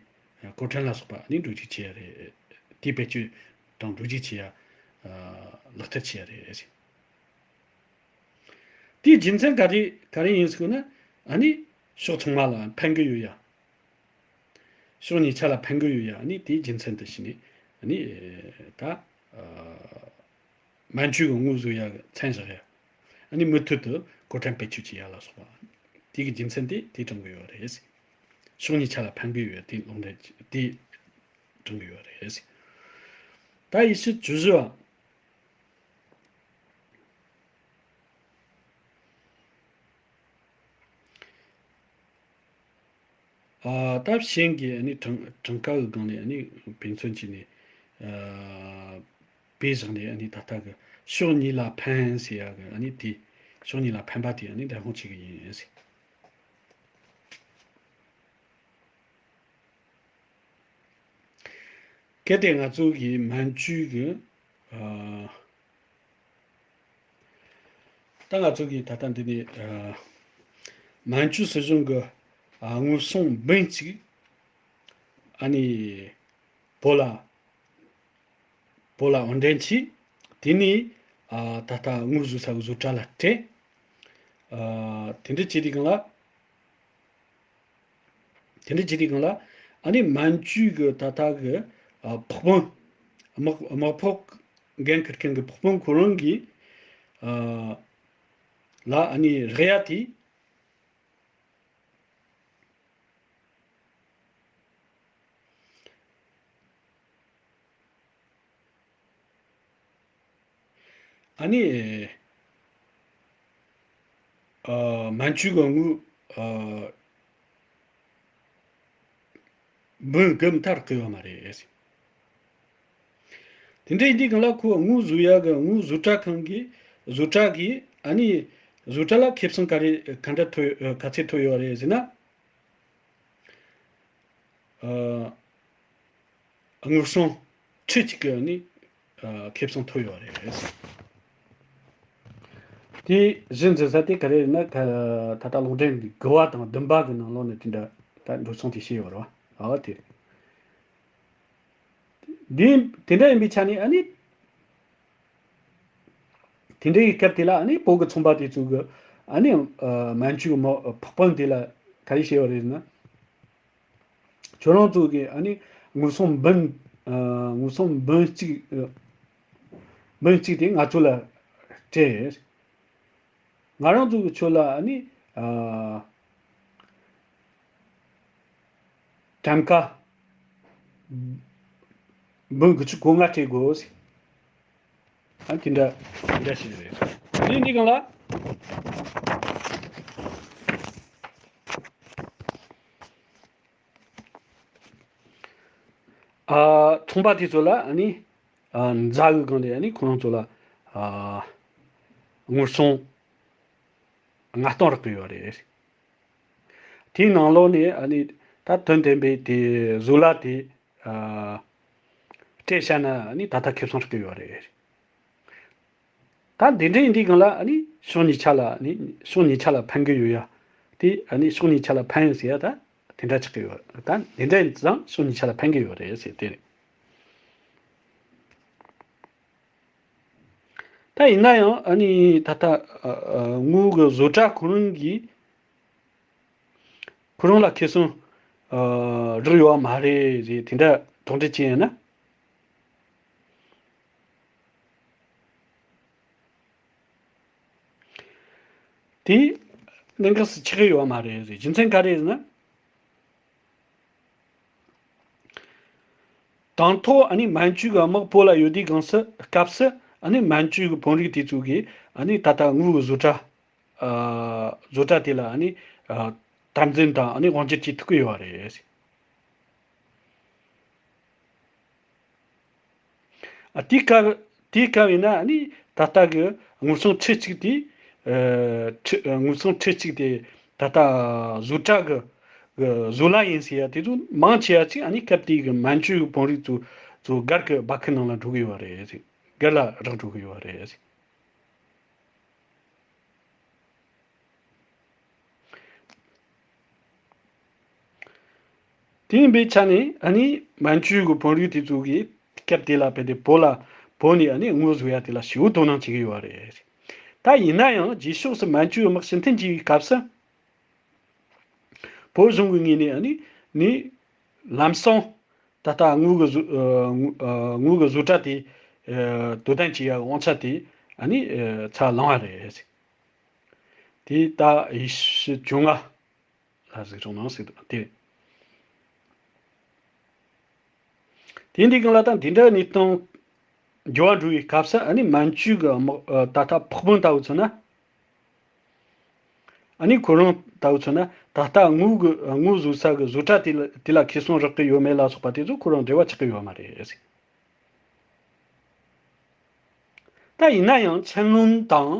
གོ་ཁྲན་ལ་སོགས་པ་ནི་འགྲོ་བཅུག་བྱེད་ཡ་རེད། དེ་བེད་སྤྱོད་དང་འགྲོ་བཅུག་བྱེད་ཡ་ལག་བསྟར་བྱེད་ཡ་རེད། དེའི་རྒྱུ་མཚན་ག་རེ་ག་རེ་ཡིན་ཟེར་ན། ཨ་ནི་ཕྱོགས་ཚང་མ་ལ་ཕན་གི་ཡོད་ཡ། ཕྱོགས་གཉིས་ཆ་ལ་ཕན་གི་ཡོད་ཡ། ཨ་ནི་དེའི་རྒྱུ་མཚན་དུ་བྱས་ནས། ཨ་ནི་ད་ཨ་མན་ཇུ་གི་དངུལ་བཟོ་ཡ་གི་མཚན་བཞག་ཡ། ཨ་ནི་མུ་མཐུད་དུ་གོ་ཁྲན་བེད་སྤྱོད་བྱེད་ཡ་ལ་སོགས་པ། དེ་གི་རྒྱུ་མཚན་དེ་དེ་དྲངས་གི་ཡོད་རེད། ཕྱོགས་གཉིས་ཆ་ལ་ཕན་གི་ཡོད་ཡ། དེ་ལུང་འདྲེན་དེ་དྲངས་གི་ཡོད་རེད། ད་ཡེ་ཤུ་བཅུ་བཞི་བ། ཨ་ད་གཞན་གྱི་ཨ་ནི་གྲངས་གྲངས་ཀ་གི་སྒང་ནས་ཨ་ནི་དཔེ་མཚོན་བྱས་ནས། ཨ་དཔེ་བཞག་ནས། ཨ་ནི་ད་ལྟ་གི་ཕྱོགས་གཉིས་ལ་ཕན་ཟེར་ཡ་གི། ཨ་ནི་དེ་ཕྱོགས་གཉིས་ལ་ཕན་པ་དེ་ཨ་ནི་འགྲེལ་སྟོན་བྱེད་གི་ཡིན་ཟེར། གལ་ཏེ་ང་ཚོ་གི་མན་ཇུ་གི་ཨ། ད་ང་ཚོ་གི་ད་ལྟ་འདི་ནས་ཨ་མན་ཇུ་སྲིད་གཞུང་གི་ཨ་དངུལ་སྲུང་འབུམ་གཅིག་ཨ་ནི་བོད་ལ་བོད་ལ་དབོར་འདྲེན་བྱས། དེ་ནས་ཨ་ད་ལྟ་དངུལ་བཟོ་ས་གི་བཟོ་གྲྭ་ལ་སྤྲད། ཨ་དེ་འདྲ་བྱས་དུས་སྒང་ལ། དེ་འདྲ་བྱེད་དུས་སྒང་ལ། ཨ་ནི་མན་ཇུ་གི་ད་ལྟ་གི་ཨ་ཕོགས་དཔོན། དམག་དམག་ཕོགས་འགན་འཁུར་མཁན་གྱི་ཕོགས་དཔོན་ཁོ་རང་གིས་ཨ་ལ་ཨ་ནི་རེག་ཡ་དེ། ཨ་ནི་ཨ་མན་ཇུ་གི་དངུལ་ཨ་འབུམ་དགུ་མཐར་བརྐོས་ཡོད་མ་རེད། དེ་འདྲ་ཡིན་དུས་སྒང་ལ་ཁོ་དངུལ་བཟོ་ཡ་གི་དངུལ་བཟོ་གྲྭ་ཁང་གིས། བཟོ་གྲྭ་གིས། ཨ་ནི་བཟོ་གྲྭ་ལ་ཁེ་བཟང་ག་རེ་ག་འདྲ་ཐོབ་ག་ཚད་ཐོབ་ཡོད་རེད་ཟེར་ན། ཨ་དངུལ་སྲུང་ཁྲི་གཅིག་གི་ནི་ཨ་ཁེ་བཟང་ཐོབ་ཡོད་རེད། དེ་གཞི་འཛིན་ས་དེ་ག་རེ་རེད་ན། ད་ད་ལྟ་ལུང་འདྲེན་གྱི་དགུ་བ་དང་བདུན་པ་གི་ནང་ལོགས་ནས་དེ་འདྲ་ད་འགྲོ་སོང་དེ་བྱས་ཡོད་རེད་བ། ཨ་དེ་རེད། འདི་དེ་འདྲ་ཡིན་པའི་ཆ་ནས། ཨ་ནི་དེ་འདྲའི་སྐབས་དེ་ལ། ཨ་ནི་བོད་ཀྱི་ཚོང་པ་དེ་ཚོ་གི། ཨ་ནི་ཨ་མན་ཇུ་གི་མི་ཕོགས་དཔོན་དེ་ལ་ག་རེ་བྱས་ཡོད་རེད་ཟེར་ན། ཁྱོད་རང་ཚོ་གི་ཨ་ནི་དངུལ་སྲུང་འབུམ། ཨ་དངུལ་སྲུང་འབུམ་གཅིག་ཨ་འབུམ་གཅིག་དེ་ང་ཚོ་ལ་སྤྲད། ང་རང་ཚོ་གི་ཁྱོད་ལ་ཨ་ནི་ཨ་གྲངས་ཀ་འབུམ་དགུ་བཅུ་གོ་ལྔ་སྤྲད་དགོས། ཨ་དེ་འདྲ་དེ་འདྲ་ཞིག་རེད། དེ་འདི་སྒང་ལ། ཨ་ཚོང་པ་དེ་ཚོ་ལ་ཨ་ནི་ཨ་འཛའ་གི་སྒང་ལ་ཨ་ནི་ཁོ་རང་ཚོ་ལ་ཨ་དངུལ་སྲུང་ལྔ་སྟོང་རག་གི་ཡོད་རེད། དེའི་ནང་ལོགས་ནས་ཨ་ནི་ད་དོན་ལྡན་པའི་དེ་བཟོ་གླ་དེ་ཨ་སྤྲད་བཞག་ན། ཨ་ནི་ད་ལྟ་ཁེ་བཟང་རག་གི་ཡོད་རེད། ད་འདི་འདྲ་ཡིན་དུས་སྒང་ལ། ཨ་ནི་ཕྱོགས་གཉིས་ཆ་ལ། ཨ་ནི་ཕྱོགས་གཉིས་ཆ་ལ་ཕན་གི་ཡོད་ཡ། དེ་ཨ་ནི་ཕྱོགས་གཉིས་ཆ་ལ་ཕན་ཟེར་ཡ་ད་དེ་འདྲ་ཆགས་ཀྱི་ཡོད། ད་འདི་འདྲ་ཡིན་ཙང་ཕྱོགས་གཉིས་ཆ་ལ་ཕན་གི་ཡོད་རེད་ཟེར་དེ་རེད། ད་ཡིན་ན་ཡང་། ཨ་ནི་ད་ལྟ་ཨ་ཨ་དངུལ་གི་བཟོ་གྲྭ་ཁོ་རང་གིས་ཁོ་རང་ལ་ཁེ་བཟང་ཨ་རག་ཡོད་མ་རེད་ཟེར་དེ་འདྲ་དོགས་འདྲི་བྱས་ཡིན་ན། དེ་གནད་འགག་སུ་ཆགས་ཀྱི་ཡོད་མ་རེད་ཟེར། རྒྱུ་མཚན་ག་རེ་ཟེར་ན། དང་ཐོག་ཨ་ནི་མན་ཇུ་གི་དམག་བོད་ལ་ཡོད་དུས་སྒང་སུ། སྐབས་སུ་ཨ་ནི་མན་ཇུ་གི་དཔོན་རིགས་དེ་ཚོ་གིས་ཨ་ནི་ད་ལྟ་དངུལ་གྱི་བཟོ་གྲྭ་ཨ་བཟོ་གྲྭ་དེ་ལ་ཨ་ནི་ཨ་དམ་འཛིན་དང་ཨ་ནི་དབང་སྒྱུར་བྱེད་ཐུབ་ཀྱི་ཡོད་རེད། ཨ་དེའི་སྐབས་དེའི་སྐབས་ཡིན་ན། ཨ་ནི་ད་ལྟ་གི་དངུལ་སྲུང་ཁྲི་གཅིག་དེ། ཨ་ཁྲི་དངུལ་སྲུང་ཁྲི་གཅིག་དེ་ད་ལྟ་བཟོ་གྲྭ་གི་གི་བཟོ་གླ་ཡིན་ཟེར་ཡ་དེ་ཚོ་མང་ཆེ་བ་ཅིག་ཨ་ནི་སྐབས་དེའི་གི་མན་ཇུ་གི་དཔོན་རིགས་ཚོ་ཚོ་སྒར་གི་སྦ་ཁུག་ནང་ལ་འགྲོ་གི་ཡོད་རེད། སྒར་ལ་རག་འགྲོ་གི་ཡོད་རེད། དེ་ཡིན་པའི་ཆ་ནས་ཨ་ནི་མན་ཇུ་གི་བོད་རིགས་དེ་ཚོ་གིས་སྐབས་དེ་ལ་བལྟས་ཏེ་བོད་ལ་བོད་ནས་ཨ་ནི་དངུལ་བཟོ་ཡ་དེ་ལ་ཞེ་པོ་དོ་སྣང་བྱེད་ཀྱི་ཡོད་རེད། ད་ཡིན་ན་ཡང་རྗེས་ཕྱོགས་སུ་མན་ཇུ་གི་དམག་ཕྱིར་འཐེན་བྱེད་པའི་སྐབས་སུ། བོད་གཞུང་གི་ངོས་ནས་ཨ་ནི་ནི་ལམ་སང་ད་ལྟ་དངུལ་གི་བཟོ་ཨ་དངུལ་ཨ་དངུལ་གི་བཟོ་གྲྭ་དེ་ཨ་དོ་དམ་བྱེད་ཡ་དབང་ཆ་དེ་ཨ་ནི་ཨ་ཚུར་བླངས་པ་རེད། དེ་ད་ཡེ་ཤུ་བཅོ་ལྔ་ལ་གཟིགས་རོགས་གནང་ཟེར་འདུག་དེ། དེ་འདི་གང་ལ་ད་འདི་འདྲ་གནས་སྟངས་འགྱུར་བ་འགྲོ་བའི་སྐབས་སུ་ཨ་ནི་མན་ཇུ་གི་དམག་ཨ་ད་ལྟ་ཕོགས་དཔོན་ལྟ་བུ་མཚོན་ན། ཨ་ནི་ཁོ་རང་ལྟ་བུ་མཚོན་ན་ད་ལྟ་དངུལ་གི་དངུལ་བཟོ་ས་གི་བཟོ་གྲྭ་དེ་ལ་དེ་ལ་ཁེ་བཟང་རག་གི་ཡོད་མེད་ལ་སོགས་པ་དེ་ཚོ་ཁོ་རང་འབྲེལ་བ་ཆགས་ཀྱི་ཡོད་མ་རེད། ད་ཡིན་ན་ཡང་ཆན་ལུན་དང་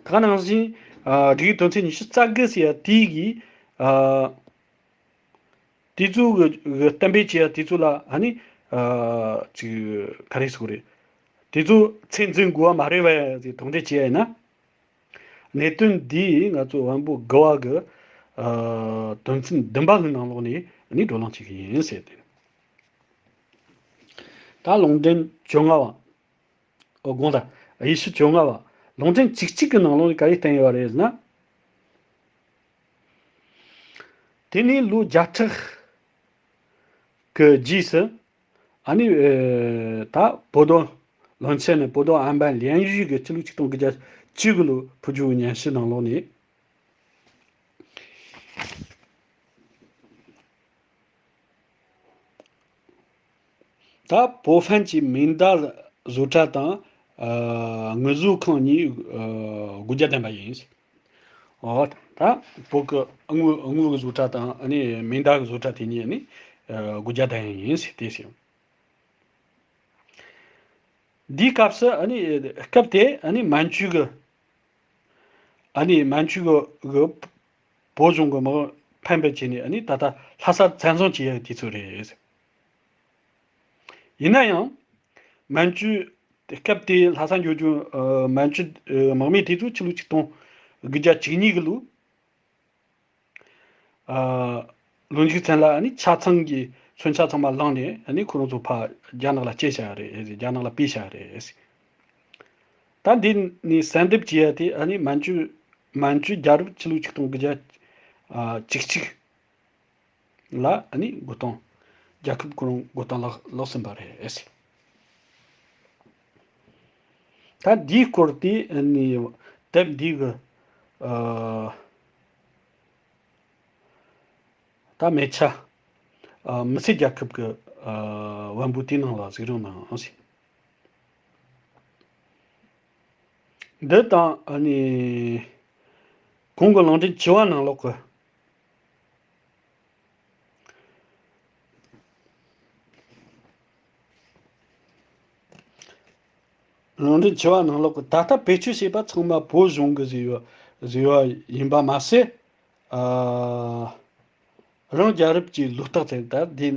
ད་ག་ནང་བཞིན་ཨ་སྒྲིག་ཡིག་དོན་ཚན་ཉི་ཤུ་རྩ་དགུ་ཟེར་ཡ་དེ་གི་ཨ་དེ་ཚོ་གི་གི་གཏན་འབེབས་བྱས་ཡ་དེ་ཚོ་ལ་ཨ་ནི་ཨ་ཅིག་ག་རེ་ཟེར་དགོས་རེད། དེ་ཚོ་ཚད་འཛིན་དགོས་པ་མ་རེད་པས་ཟེར་དོགས་འདྲི་བྱས་ཡ་ཡིན་ན། གནད་དོན་འདི་ང་ཚོ་དབང་པོ་དགུ་བ་གི་ཨ་དོན་ཚན་བདུན་པ་གི་ནང་ལོགས་ནས་ནི་བགྲོ་གླེང་བྱེད་ཀྱི་ཡིན་ཟེར་ཏེ། ད་ལུང་འདྲེན་བཅོ་ལྔ་བ། ཨོ་དགོངས་དག་ཡེ་ཤུ་བཅོ་ལྔ་བ། ལུང་འདྲེན་བཅུ་གཅིག་གི་ནང་ལོགས་ནས་ག་རེ་བསྟན་ཡོད་རེད་ཟེར་ན། དེ་ནས་ལོ་བརྒྱ་ཕྲག་གི་རྗེས་སུ། ཨ་ནི་ཨེ་ད་博多། 伦敦ནས博多安邦连续གི་ཕྱི་ལོ་ཆིག་སྟོང་དགུ་བརྒྱ་བཅུ་དགུ་ལོ་བོད་ལྗོངས་ཀྱི་ཉམས་ཞིབ་ནང་ལོགས་ནས། ད་博凡གྱི་མིང་བརྡ་བཟོ་གྲྭ་དང་ཨ་དངུལ་བཟོ་ཁང་གཉིས་ཨ་སྒོ་རྒྱ་བསྡམས་པ་ཡིན། ཨོ་ད་བོད་ཀྱི་དངུལ་དངུལ་གྱི་བཟོ་གྲྭ་དང་ཨ་ནི་མིང་བརྡ་གི་བཟོ་གྲྭ་དེ་གཉིས་ཨ་ནི་ཨ་སྒོ་རྒྱ་བསྡམས་ཡིན་ཟེར་དེ་ཟེར། འདིའི་སྐབས་སུ་ཨ་ནི་སྐབས་དེ་ཨ་ནི་མན་ཇུ་གི་ཨ་ནི་མན་ཇུ་གི་གི་བོད་གཞུང་གི་དམག་ཕམ་པ་བྱས་ནས་ཨ་ནི་ད་ལྟ་ལྷ་ས་བཙན་བཟུང་བྱས་ཡ་དུས་ཚོད་རེད། ཡིན་ན་ཡང་། མན་ཇུ་སྐབས་དེའི་ལྷ་ས་འགྱོ་རྒྱུ་ཨ་མན་ཇུ་ཨ་དམག་མི་དེ་ཚོ་ཕྱི་ལོ་ཆིག་སྟོང་དགུ་བརྒྱ་བཅུ་གཉིས་གི་ལོ། ཨ་ལོ་མཇུག་ཚུན་ལ་ཨ་ནི་ཆ་ཚང་གི་མཚོན་ཆ་ཚང་མ་བླངས་ནས་ཨ་ནི་ཁོ་རང་ཚོ་ཕར་རྒྱ་ནག་ལ་སྐྱེལ་བཞག་རེད། རྒྱ་ནག་ལ་སྤེལ་བཞག་རེད། ད་འདི་ནས་གསལ་འདེབས་བྱས་ཡ་དེ་ཨ་ནི་མན་ཇུ་མན་ཇུ་རྒྱལ་རབས་ཕྱི་ལོ་ཆིག་སྟོང་དགུ་བརྒྱ་ཨ་བཅུ་གཅིག་ལ་ཨ་ནི་འགོ་སྟངས། རྒྱལ་ཁབ་ཁོ་རང་འགོ་སྟངས་ལག་ལོག་ཟིན་པ་རེད། ད་འདིའི་སྐོར་དེ་ཨ་ནི་དེབ་འདི་གི་ཨ་ད་མེ་ཆ་ཨ་མི་སེར་རྒྱལ་ཁབ་ཀྱི་ཨ་དབང་པོ་དེའི་ནང་ལ་གཟིགས་རོགས་གནང་ཟེར། འདི་དང་ཨ་ནི་གོང་གི་ལུང་འདྲེན་བཅུ་བ་ནང་ལོགས་ཀྱི། ལུང་འདྲེན་བཅུ་བ་ནང་ལོགས་ཀྱི་ད་ལྟ་བེད་སྤྱོད་བྱས་པ་ཚང་མ་བོད་གཞུང་གི་བཟོས་པ་བཟོས་པ་ཡིན་པ་མ་ཟད། ཨ་རང་རྒྱལ་རབས་ཀྱི་ལོ་རྟགས་དེ་ད་འདི་ན་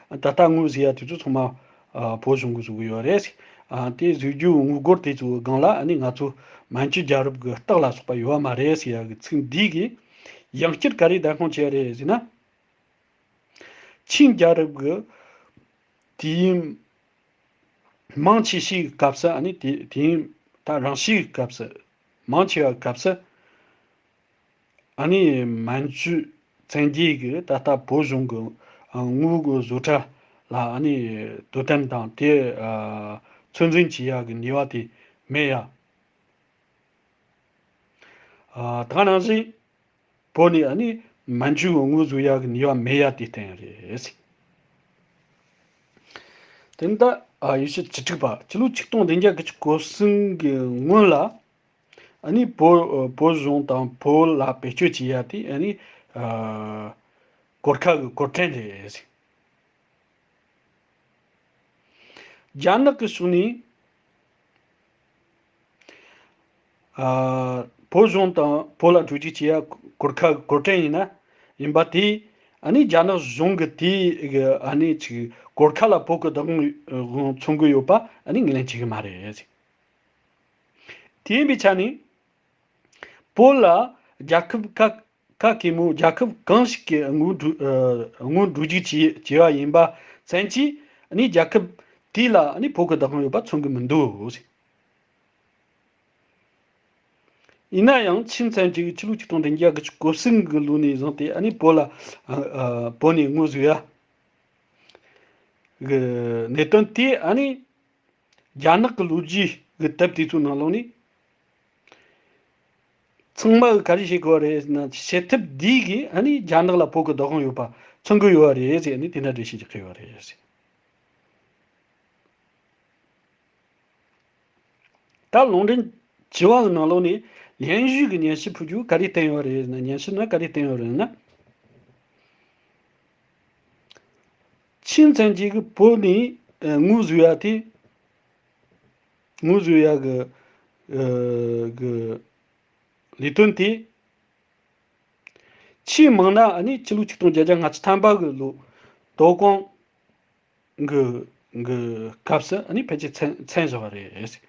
ད་ལྟ་དངོས་ཟིག་ཡ་དེ་ཚོ་ཚང་མ་ཨ་བོད་གཞུང་གིས་བཟོ་གི་ཡོད་རེད། ཨ་དེ་བཟོ་རྒྱུ་དངུལ་སྒོར་དེ་ཚོའི་སྒང་ལ་ཨ་ནི་ང་ཚོ་མན་ཇུ་རྒྱལ་རབས་ཀྱི་རྟགས་ལ་སོགས་པ་ཡོད་པ་མ་རེད་ཟེར་ཡ་གི་ཚིག་འདི་གིས་ཡང་བསྐྱར་ག་རེ་བདེན་དཔང་བྱས་རེད་ཟེར་ན། ཆིང་རྒྱལ་རབས་ཀྱི་དུས་ཡུན་མང་ཆེ་ཤོས་ཀྱི་སྐབས་སུ་ཨ་ནི་དེ་དུས་ཡུན་ད་རིང་ཤོས་ཀྱི་སྐབས་སུ་མང་ཆེ་བ་སྐབས་སུ། ཨ་ནི་མན་ཇུ་བཙན་རྒྱལ་གྱིས་ད་ལྟ་བོད་གཞུང་གི་དངུལ་གྱི་བཟོ་གྲྭ་ལ་ཨ་ནི་དོ་དམ་དང་དེ་ཚོད་འཛིན་བྱེད་ཡག་གི་ནུས་པ་དེ་མེད་ཡ། ད་ག་ནང་བཞིན་བོད་ནས་ཨ་ནི་མན་ཇུ་གི་དངུལ་བཟོ་ཡག་གི་ནུས་པ་མེད་ཡ་དེ་བསྟན་ཡ་རེད། དེ་ནི་ད་ཡེ་ཤུ་བཅུ་དྲུག་པ་ཕྱི་ལོ་ཆིག་སྟོང་བདུན་བརྒྱ་དགུ་བཅུ་གོ་གསུམ་གི་སྔོན་ལ། ཨ་ནི་བོད་བོད་གཞུང་དང་བོད་ལ་བེད་སྤྱོད་བྱེད་ཡ་དེ་ཨ་ནི་གོར་ཁ་གི་གོར་ཁྲན་རེད། རྒྱ་ནག་གི་ཕྱོགས་ནས་བོད་གཞུང་དང་བོད་ལ་འགྲོ་རྒྱུ་བྱེད་ཡ་གོར་ཁ་གི་གོར་ཁྲན་ཡིན་ན་ཡིན་པ་དེ་ཨ་ནི་རྒྱ་ནག་གཞུང་གི་དེ་གི་ཨ་ནི་ཅིག་གོར་ཁ་ལ་བོད་ཀྱི་བདག་དབང་མཚོན་གི་ཡོད་པ་ཨ་ནི་ངོས་ལེན་བྱེད་གི་མ་རེད། དེ་ཡིན་པའི་ཆ་ནས། བོད་ལ་རྒྱལ་ཁབ་ཁག་ ག་གེ་མོ་རྒྱལ་ཁབ་གང་ཞིག་གི་དངུལ་འགྲོ་ཨ་དངུལ་འགྲོ་རྒྱུག་བྱས་བྱས་པ་ཡིན་པ་ཙམ་གྱིས་ཨ་ནི་རྒྱལ་ཁབ་དེ་ལ་ཨ་ནི་བོད་ཀྱི་བདག་དབང་ཡོད་པ་མཚོན་གྱི་མི་འདུག། ཡིན་ན་ཡང་ཕྱིས་མཚན་གྱི་ཕྱི་ལོ་ཆིག་སྟོང་བདུན་བརྒྱ་དགུ་བཅུ་གོ་གསུམ་གྱི་ལོ་ནས་བཟུང་སྟེ་ཨ་ནི་བོད་ལ་ཨ་ཨ་བོད་ནས་དངུལ་བཟོ་ཡ་གི་གནད་དོན་དེ་ཨ་ནི་རྒྱ་ནག་གི་ལོ་རྒྱུས་ཀྱི་དེབ་དེ་ཚོའི་ནང་ལོགས་ནས་ཚང་མ་གིས་ག་རེ་བཤད་དགོས་པ་རེད་ཟེར་ན། བྱེད་ཐབས་འདིས་གིས་ཨ་ནི་རྒྱ་ནག་ལ་བོད་ཀྱི་བདག་དབང་ཡོད་པ་མཚོན་གྱི་ཡོད་པ་རེད་ཟེར། ཨ་ནི་དེ་འདྲ་འགྲེལ་བཤད་རྒྱག་གི་ཡོད་པ་རེད། ད་ལུང་འདྲེན་བྱེད་པ་གི་ནང་ལོགས་ནས་སྙན་ཞུ་གི་སྙན་ཞུ་ཕུལ་རྒྱུ་ག་རེ་བསྟན་ཡོད་རེད་ན། སྙན་ཞུ་ན་ག་རེ་བསྟན་ཡོད་རེད་ན། ཕྱིས་མཚན་གྱི་གི་བོད་ནས་ཨ་དངུལ་བཟོ་ཡ་དེ། དངུལ་བཟོ་ཡ་གི་ཨ་གི་ལས་དོན་དེ། ཆེས་མང་ན་ཨ་ནི་ཕྱི་ལོ་ཆིག་སྟོང་བརྒྱད་བརྒྱ་ལྔ་བཅུ་ཐམ་པ་གི་ལོ་དོ་དགོང་གི་གི་སྐབས་སུ་ཨ་ནི་ཕལ་ཆེར་མཚན་མཚན་བཞག་པ་རེད།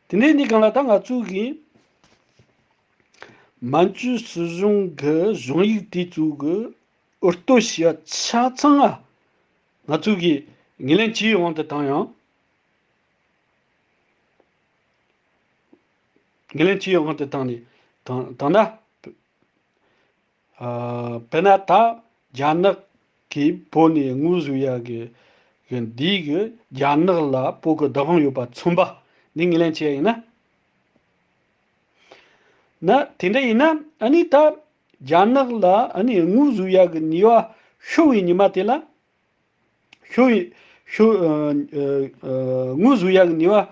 དེ་འདྲའི་གནས་སྟངས་ལ་ད་ང་ཚོ་གིས་མན་ཇུ་སྲིད་གཞུང་གི་གཞུང་ཡིག་དེ་ཚོ་གི་འུར་རྡོ་བྱས་པ་ཆ་ཚང་ང་ང་ཚོ་གིས་ངོས་ལེན་བྱས་ཡོང་དུ་བཏང་ཡང་། ངོས་ལེན་བྱས་ཡོང་དུ་བཏང་ནས་བཏང་བཏང་ན། ཨ་དཔེར་ན་ད་རྒྱ་ནག་གིས་བོད་ནས་དངུལ་བཟོ་ཡ་གི་གི་འདིའི་གི་རྒྱ་ནག་ལ་བོད་ཀྱི་བདག་དབང་ཡོད་པ་མཚོན་པ་འདི་ངོས་ལེན་བྱས་ཡིན་ན། ན་དེ་འདྲ་ཡིན་ན་ཨ་ནི་ད་རྒྱ་ནག་ལ་ཨ་ནི་དངུལ་བཟོ་ཡ་གི་ནུས་པ་ཤོར་བའི་ཉི་མ་དེ་ལ། ཤོར་བའི་ཤོར་ཨ་ཨ་དངུལ་བཟོ་ཡ་གི་ནུས་པ་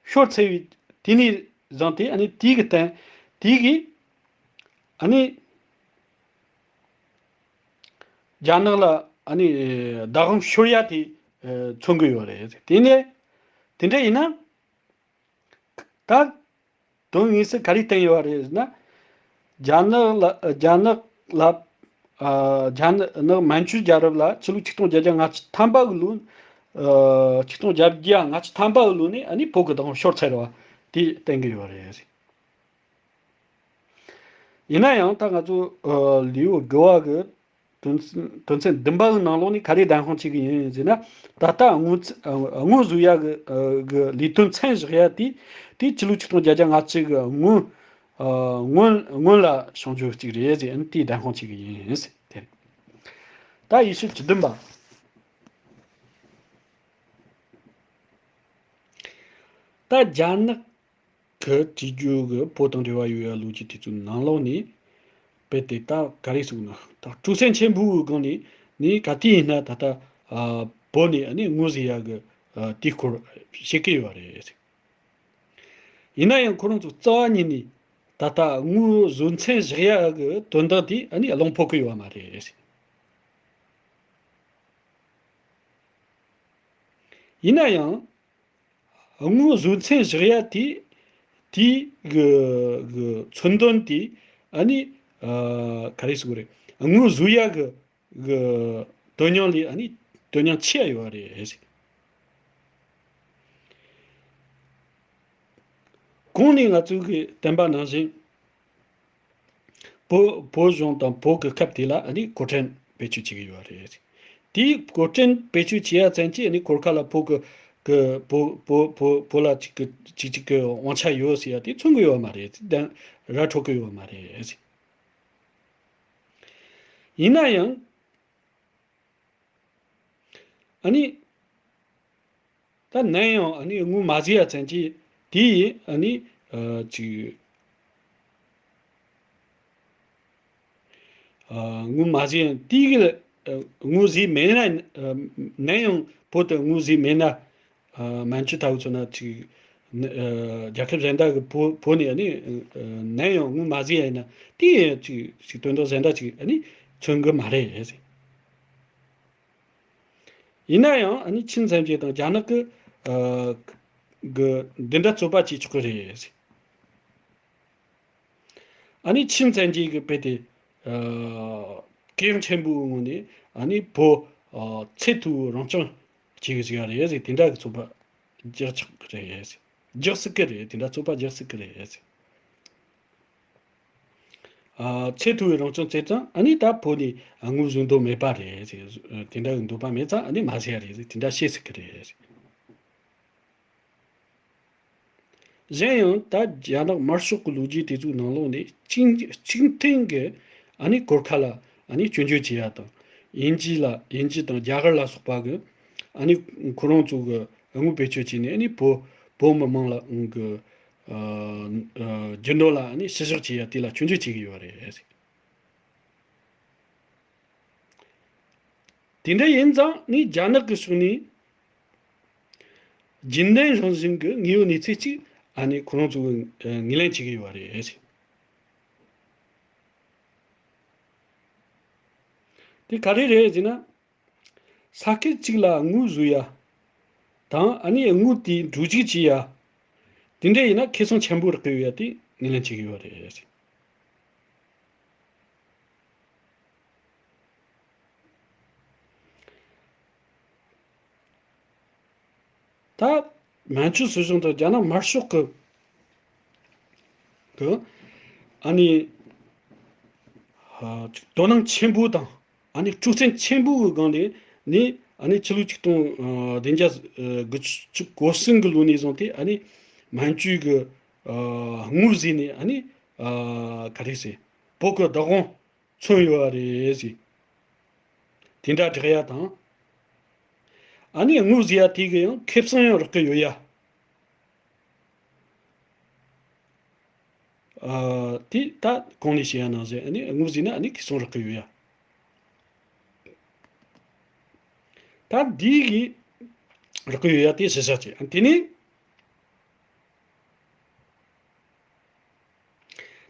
ཤོར་ཚར་བའི་དེ་ནས་བཟུང་སྟེ་ཨ་ནི་དེའི་གི་སྟེང་དེའི་གི་ཨ་ནི་རྒྱ་ནག་ལ་ཨ་ནི་བདག་དབང་ཤོར་ཡ་དེ་ཨ་མཚོན་གི་ཡོད་རེད། དེ་ནས་དེ་འདྲ་ཡིན་ན། ད་དོན་དངོས་སུ་ག་རེ་བསྟན་ཡོད་རེད་ཟེར་ན། རྒྱ་ནག་ལ་རྒྱ་ནག་ལ་ཨ་རྒྱ་ནག་མན་ཇུ་རྒྱལ་རབས་ལ་ཕྱི་ལོ་ཆིག་སྟོང་བརྒྱད་བརྒྱ་ལྔ་བཅུ་ཐམ་པ་གི་ལོ། ཨ་ཆིག་སྟོང་བརྒྱད་བརྒྱ་ལྔ་བཅུ་ཐམ་པ་གི་ལོ་ནས་ཨ་ནི་བོད་ཀྱི་བདག་དབང་ཤོར་ཚར་བ་དེ་བསྟན་གི་ཡོད་རེད། ཡིན་ན་ཡང་ད་ང་ཚོ་ཨ་ལེའུ་དགུ་བ་གི་དོན་ཚན་དོན་ཚན་བདུན་པ་གི་ནང་ལོགས་ནས་ག་རེ་བདེན་དཔང་བྱེད་ཀྱི་ཡིན་ཟེར་ན། ད་ལྟ་དངུལ་ཚ་ཨ་དངུལ་བཟོ་ཡ་གི་ཨ་གི་ལས་དོན་མཚན་བཞག་ཡ་དེ་དེ་ཕྱི་ལོ་ཆིག་སྟོང་བརྒྱད་བརྒྱ་ལྔ་བཅུ་གི་སྔོན་ཨ་སྔོན་སྔོན་ལ་བྱུང་རྒྱུ་གཅིག་རེད་ཟེར། ཨ་ནི་དེ་བདེན་དཔང་བྱེད་ཀྱི་ཡིན་ཟེར་དེ་རེད། ད་ཡིག་ཤུལ་བཅུ་བདུན་པ། ད་རྒྱ་ནག་གི་བྲིས་རྒྱུ་གི་བོད་དང་འབྲེལ་བ་ཡོད་ཡ་ལོ་རྒྱུས་དེ་ཚོའི་ནང་ལོགས་ནས་དཔེ་དེ་ད་ག་རེ་གསུངས་ན། ད་སྤྲོ་སེམས་ཆེན་པོའི་སྒང་ནས་ནི་ག་དུས་ཡིན་ན་ད་ལྟ་ཨ་བོད་ནས་ཨ་ནི་དངུལ་བཟོ་ཡ་གི་ཨ་དེའི་སྐོར་བཤད་ཀྱི་ཡོད་རེད། ཡིན་ན་ཡང་ཁོ་རང་ཚོ་རྩ་བ་ཉིད་ནས་ད་ལྟ་དངུལ་བཟོ་མཚམས་བཞག་ཡ་གི་དོན་དག་དེ་ཨ་ནི་གླེང་ཕོད་ཀྱི་ཡོད་མ་རེད། ཡིན་ན་ཡང་། དངུལ་བཟོ་མཚམས་བཞག་ཡ་དེ་དེའི་གི་གི་མཚོན་དོན་དེ་ཨ་ནི་ཨ་ག་རེ་ཟེར་དགོས་རེད། དངུལ་བཟོ་ཡ་གི་གི་དོན་སྙིང་ལས་ཨ་ནི་དོན་སྙིང་ཆེ་ཡ་ཡོད་རེད། གོང་ནས་ང་ཚོས་གི་བསྟན་པ་ནང་བཞིན། བོད་བོད་གཞུང་དང་བོད་ཀྱི་ཁབ་དེ་ལ་ཨ་ནི་གོ་སྐྲུན་བེད་སྤྱོད་བྱེད་ཀྱི་ཡོད་རེད། དེའི་གོ་སྐྲུན་བེད་སྤྱོད་བྱེད་ཡ་ཙམ་གྱིས་ཨ་ནི་གོར་ཁ་ལ་བོད་ཀྱི་ཀྱི་བོད་བོད་བོད་བོད་ལ་གཅིག་གི་གཅིག་གཅིག་གི་དབང་ཆ་ཡོད་ཟེར་ཡ་དེ་མཚོན་གྱི་ཡོད་མ་རེད། དེ་ར་འཕྲོད་ཀྱི་ཡོད་མ་རེད། ཡིན་ན་ཡང་། ཨ་ནི། ད་ནམ་ཡང་ཨ་ནི་དངུལ་མ་བཟོས་ཡ་ཙམ་གྱིས་དེ་ཡིས་ཨ་ནི་ཨ་ཅིག་ཨ་དངུལ་མ་བཟོས་ཡ་དེ་གི་ཨ་དངུལ་བཟོས་མེད་ན། ཨ་ནམ་ཡང་བོད་དུ་དངུལ་བཟོས་མེད་ན། ཨ་མན་ཇུ་ལྟ་བུ་མཚོན་ན་ཅིག་ནི་ཨ་རྒྱལ་ཁབ་གཞན་དག་གི་བོད་བོད་ནས་ཨ་ནི་ཨ་ནམ་ཡང་དངུལ་མ་བཟོས་ཡ་ཡིན་ན་དེ་ཡང་ཅིག་ཅིག་དོན་དག་གཞན་དག་ཅིག་ཨ་ནི་མཚོན་གི་མ་རེད། ཡིན་ན་ཡང་ཨ་ནི་ཆིན་ཚན་རྒྱལ་དང་རྒྱ་ནག་གི་ཨ་གི་འདི་འདྲ་རྩོད་པ་བྱེད་ཆོག་གི་རེད། ཨ་ནི་ཆིན་ཚན་རྒྱལ་གི་དཔེ་དེ་ཨ་གལ་ཆེན་པོའི་ངོས་ནས་ཨ་ནི་བོད་ཨ་ཚད་མཐོའི་རང་སྐྱོང་བྱེད་གི་ཟེར་ཡ་རེད་ཟེར། དེ་འདྲ་གི་རྩོད་པ་རྒྱག་ཆོག་གི་རེད། རྒྱག་སྲིད་ཀྱི་རེད། དེ་འདྲ་རྩོད་པ་རྒྱག་སྲིད་ཀྱི་རེད། ཨ། ཚད་མཐོ་བའི་རང་སྐྱོང་བྱས་ཙང་ཨ་ནི་ད་བོད་ནས་དངུལ་བཟོ་འདོད་མེད་པ་རེད། དེ་འདྲ་གི་འདོད་པ་མེད་ཙང་ཨ་ནི་མ་ཟེར་ཡ་རེད། དེ་འདྲ་བཤད་སྲིད་ཀྱི་རེད། གཞན་ཡང་ད་རྒྱ་ནག་དམར་ཤོག་གི་ལོ་རྒྱུས་དེ་ཚོའི་ནང་ལོགས་ནས་གཅིག་གཅིག་མཐུན་གྱི་ཨ་ནི་གོར་ཁ་ལ་ཨ་ནི་སྐྱོན་བརྗོད་བྱེད་ཡ་དང་། དབྱིན་ཇི་ལ་དབྱིན་ཇི་དང་རྒྱ་གར་ལ་སོགས་པ་གི་ཨ་ནི་ཁོ་རང་ཚོ་གི་དངུལ་བེད་སྤྱོད་བྱས་ནས་ཨ་ནི་བོད་བོད་མི་མང་ལ་གི་ཨ་ཨ་རྒྱུ་ནོར་ལ་ཨ་ནི་བཤུ་གཞོག་བྱེད་ཡ་དེ་ལ་སྐྱོན་བརྗོད་བྱེད་ཀྱི་ཡོད་རེད། དེ་འདྲ་ཡིན་ཙང་ནི་རྒྱ་ནག་གི་ཕྱོགས་ནས་རྒྱུན་ལྡན་རང་བཞིན་གྱི་དངོས་ཡོད་གནས་ཚུལ་ཅིག་ཨ་ནི་ཁོ་རང་ཚོ་གི་ངོས་ལེན་བྱེད་ཀྱི་ཡོད་རེད། དེ་ག་རེ་རེད་ཟེར་ན། ས་ཁུལ་གཅིག་ལ་དངུལ་བཟོ་ཡ་དང་ཨ་ནི་དངུལ་དེ་འགྲོ་གཅིག་བྱེད་ཡ། དེ་འདྲ་ཡིན་ན་ཁེ་བཟང་ཆེན་པོ་རག་གི་ཡོད་ཡ་དེ་ངོས་ལེན་བྱེད་ཀྱི་ཡོད་རེད། ད་མན་ཇུ་སྲིད་གཞུང་དང་རྒྱ་ནག་དམར་ཤོག་གི་གི་ཨ་ནི་ཨ་དོ་སྣང་ཆེན་པོ་དང་ཨ་ནི་སྤྲོ་སེམས་ཆེན་པོ་གི་སྒང་ནས་ནི་ཨ་ནི་ཕྱི་ལོ་ཆིག་སྟོང་ཨ་བདུན་བརྒྱ་ཨ་དགུ་བཅུ་གོ་གསུམ་གི་ལོ་ནས་བཟུང་སྟེ་ཨ་ནི་མན་ཇུ་གི་ཨ་དངུལ་བཟོས་ནས་ཨ་ནི་ཨ་ག་རེ་ཟེར། བོད་གི་བདག་དབང་མཚོན་ཡོད་རེད་ཟེར། དེ་འདྲ་བསྒྲགས་ཡ་དང་། ཨ་ནི་དངུལ་བཟོ་ཡ་དེ་གི་ཡང་ཁེ་བཟང་ཡང་རག་གི་ཡོད་ཡ། ཨ་དེ་ད་གོང་ནས་བཤད་ཡ་ནང་བཞིན་ཨ་ནི་དངུལ་བཟོས་ན་ཨ་ནི་ཁེ་བཟང་རག་གི་ཡོད་ཡ། ད་འདི་གི་རག་གི་ཡོད་ཡ་དེ་གཞི་བཞག་བྱས། ཨ་དེ་ནས།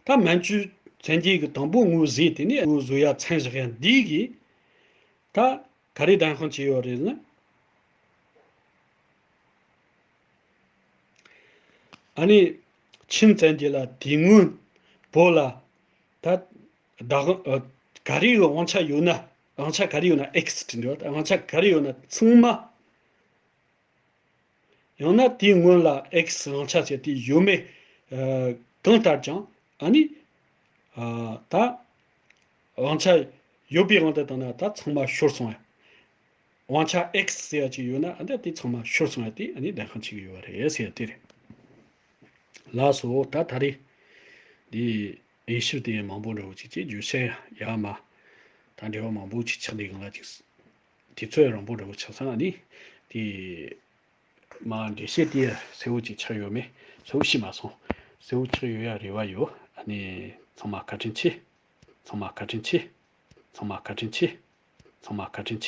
ད་མན་ཇུ་བཙན་རྒྱལ་གྱི་དང་པོ་དངུལ་བཟོས། དེ་ནས་དངུལ་བཟོ་ཡ་མཚམས་བཞག་ཡ་འདི་གིས་ད་ག་རེ་བདེན་དཔང་བྱས་ཡོད་རེད་ཟེར་ན། ཨ་ནི་ཆིན་བཙན་རྒྱལ་ལ་དེ་སྔོན་བོད་ལ་ད་བདག་དབང་ཨ་ག་རེ་གི་དབང་ཆ་ཡོད་ན། དབང་ཆ་ག་རེ་ཡོད་ན། ཨེག་སི་དེ་འདྲ་དབང་ཆ་ག་རེ་ཡོད་ན་ཚང་མ། ཡང་ན་དེའི་སྔོན་ལ་ཨེག་སི་དབང་ཆ་ཟེར་དེ་ཡོད་མེད་ཨ་གང་ལྟར་ཀྱང་ཨ་ནི་ཨ་ད་དབང་ཆ་ཡོད་པའི་དབང་དུ་བཏང་ན་ད་ཚང་མ་ཤོར་སོང་ཡ། དབང་ཆ་ཨེག་སི་ཟེར་ཡ་ཅིག་ཡོད་ན་ཨ་ད་དེ་ཚང་མ་ཤོར་སོང་ཡ། དེ་ཨ་ནི་བདེན་དཔང་བྱེད་ཀྱི་ཡོད་རེད་ཟེར་ཡ་དེ་རེད། ལགས་སོ། ད་ད་རེས་འདི་དབྱེ་ཞིབ་དེ་མང་པོ་འདྲ་བོ་ཅིག་བྱས། རྒྱུ་ཆ་ཡག་མ་ད་འབྲེལ་བ་མང་པོ་ཅིག་ཆགས་འདུག་གང་ལ་ཅིག་དུས་ཚོད་རིང་པོ་འདྲ་བོ་ཆགས་སོང་། ཨ་ནི་དེ་མ་འགྲེལ་བཤད་དེ་གསལ་བོ་ཅིག་ཆགས་ཡོད་མེད་གསལ་བོ་ཤེས་མ་སོང་། གསལ་བོ་ཆགས་ཡོད་ཡ་རེ་བ་ཡོད། ཨ་ནི་ཚང་མ་བཀའ་དྲིན་ཆེ། ཚང་མ་བཀའ་དྲིན་ཆེ། ཚང་མ་བཀའ་དྲིན་ཆེ། ཚང་མ་བཀའ་དྲིན་ཆེ།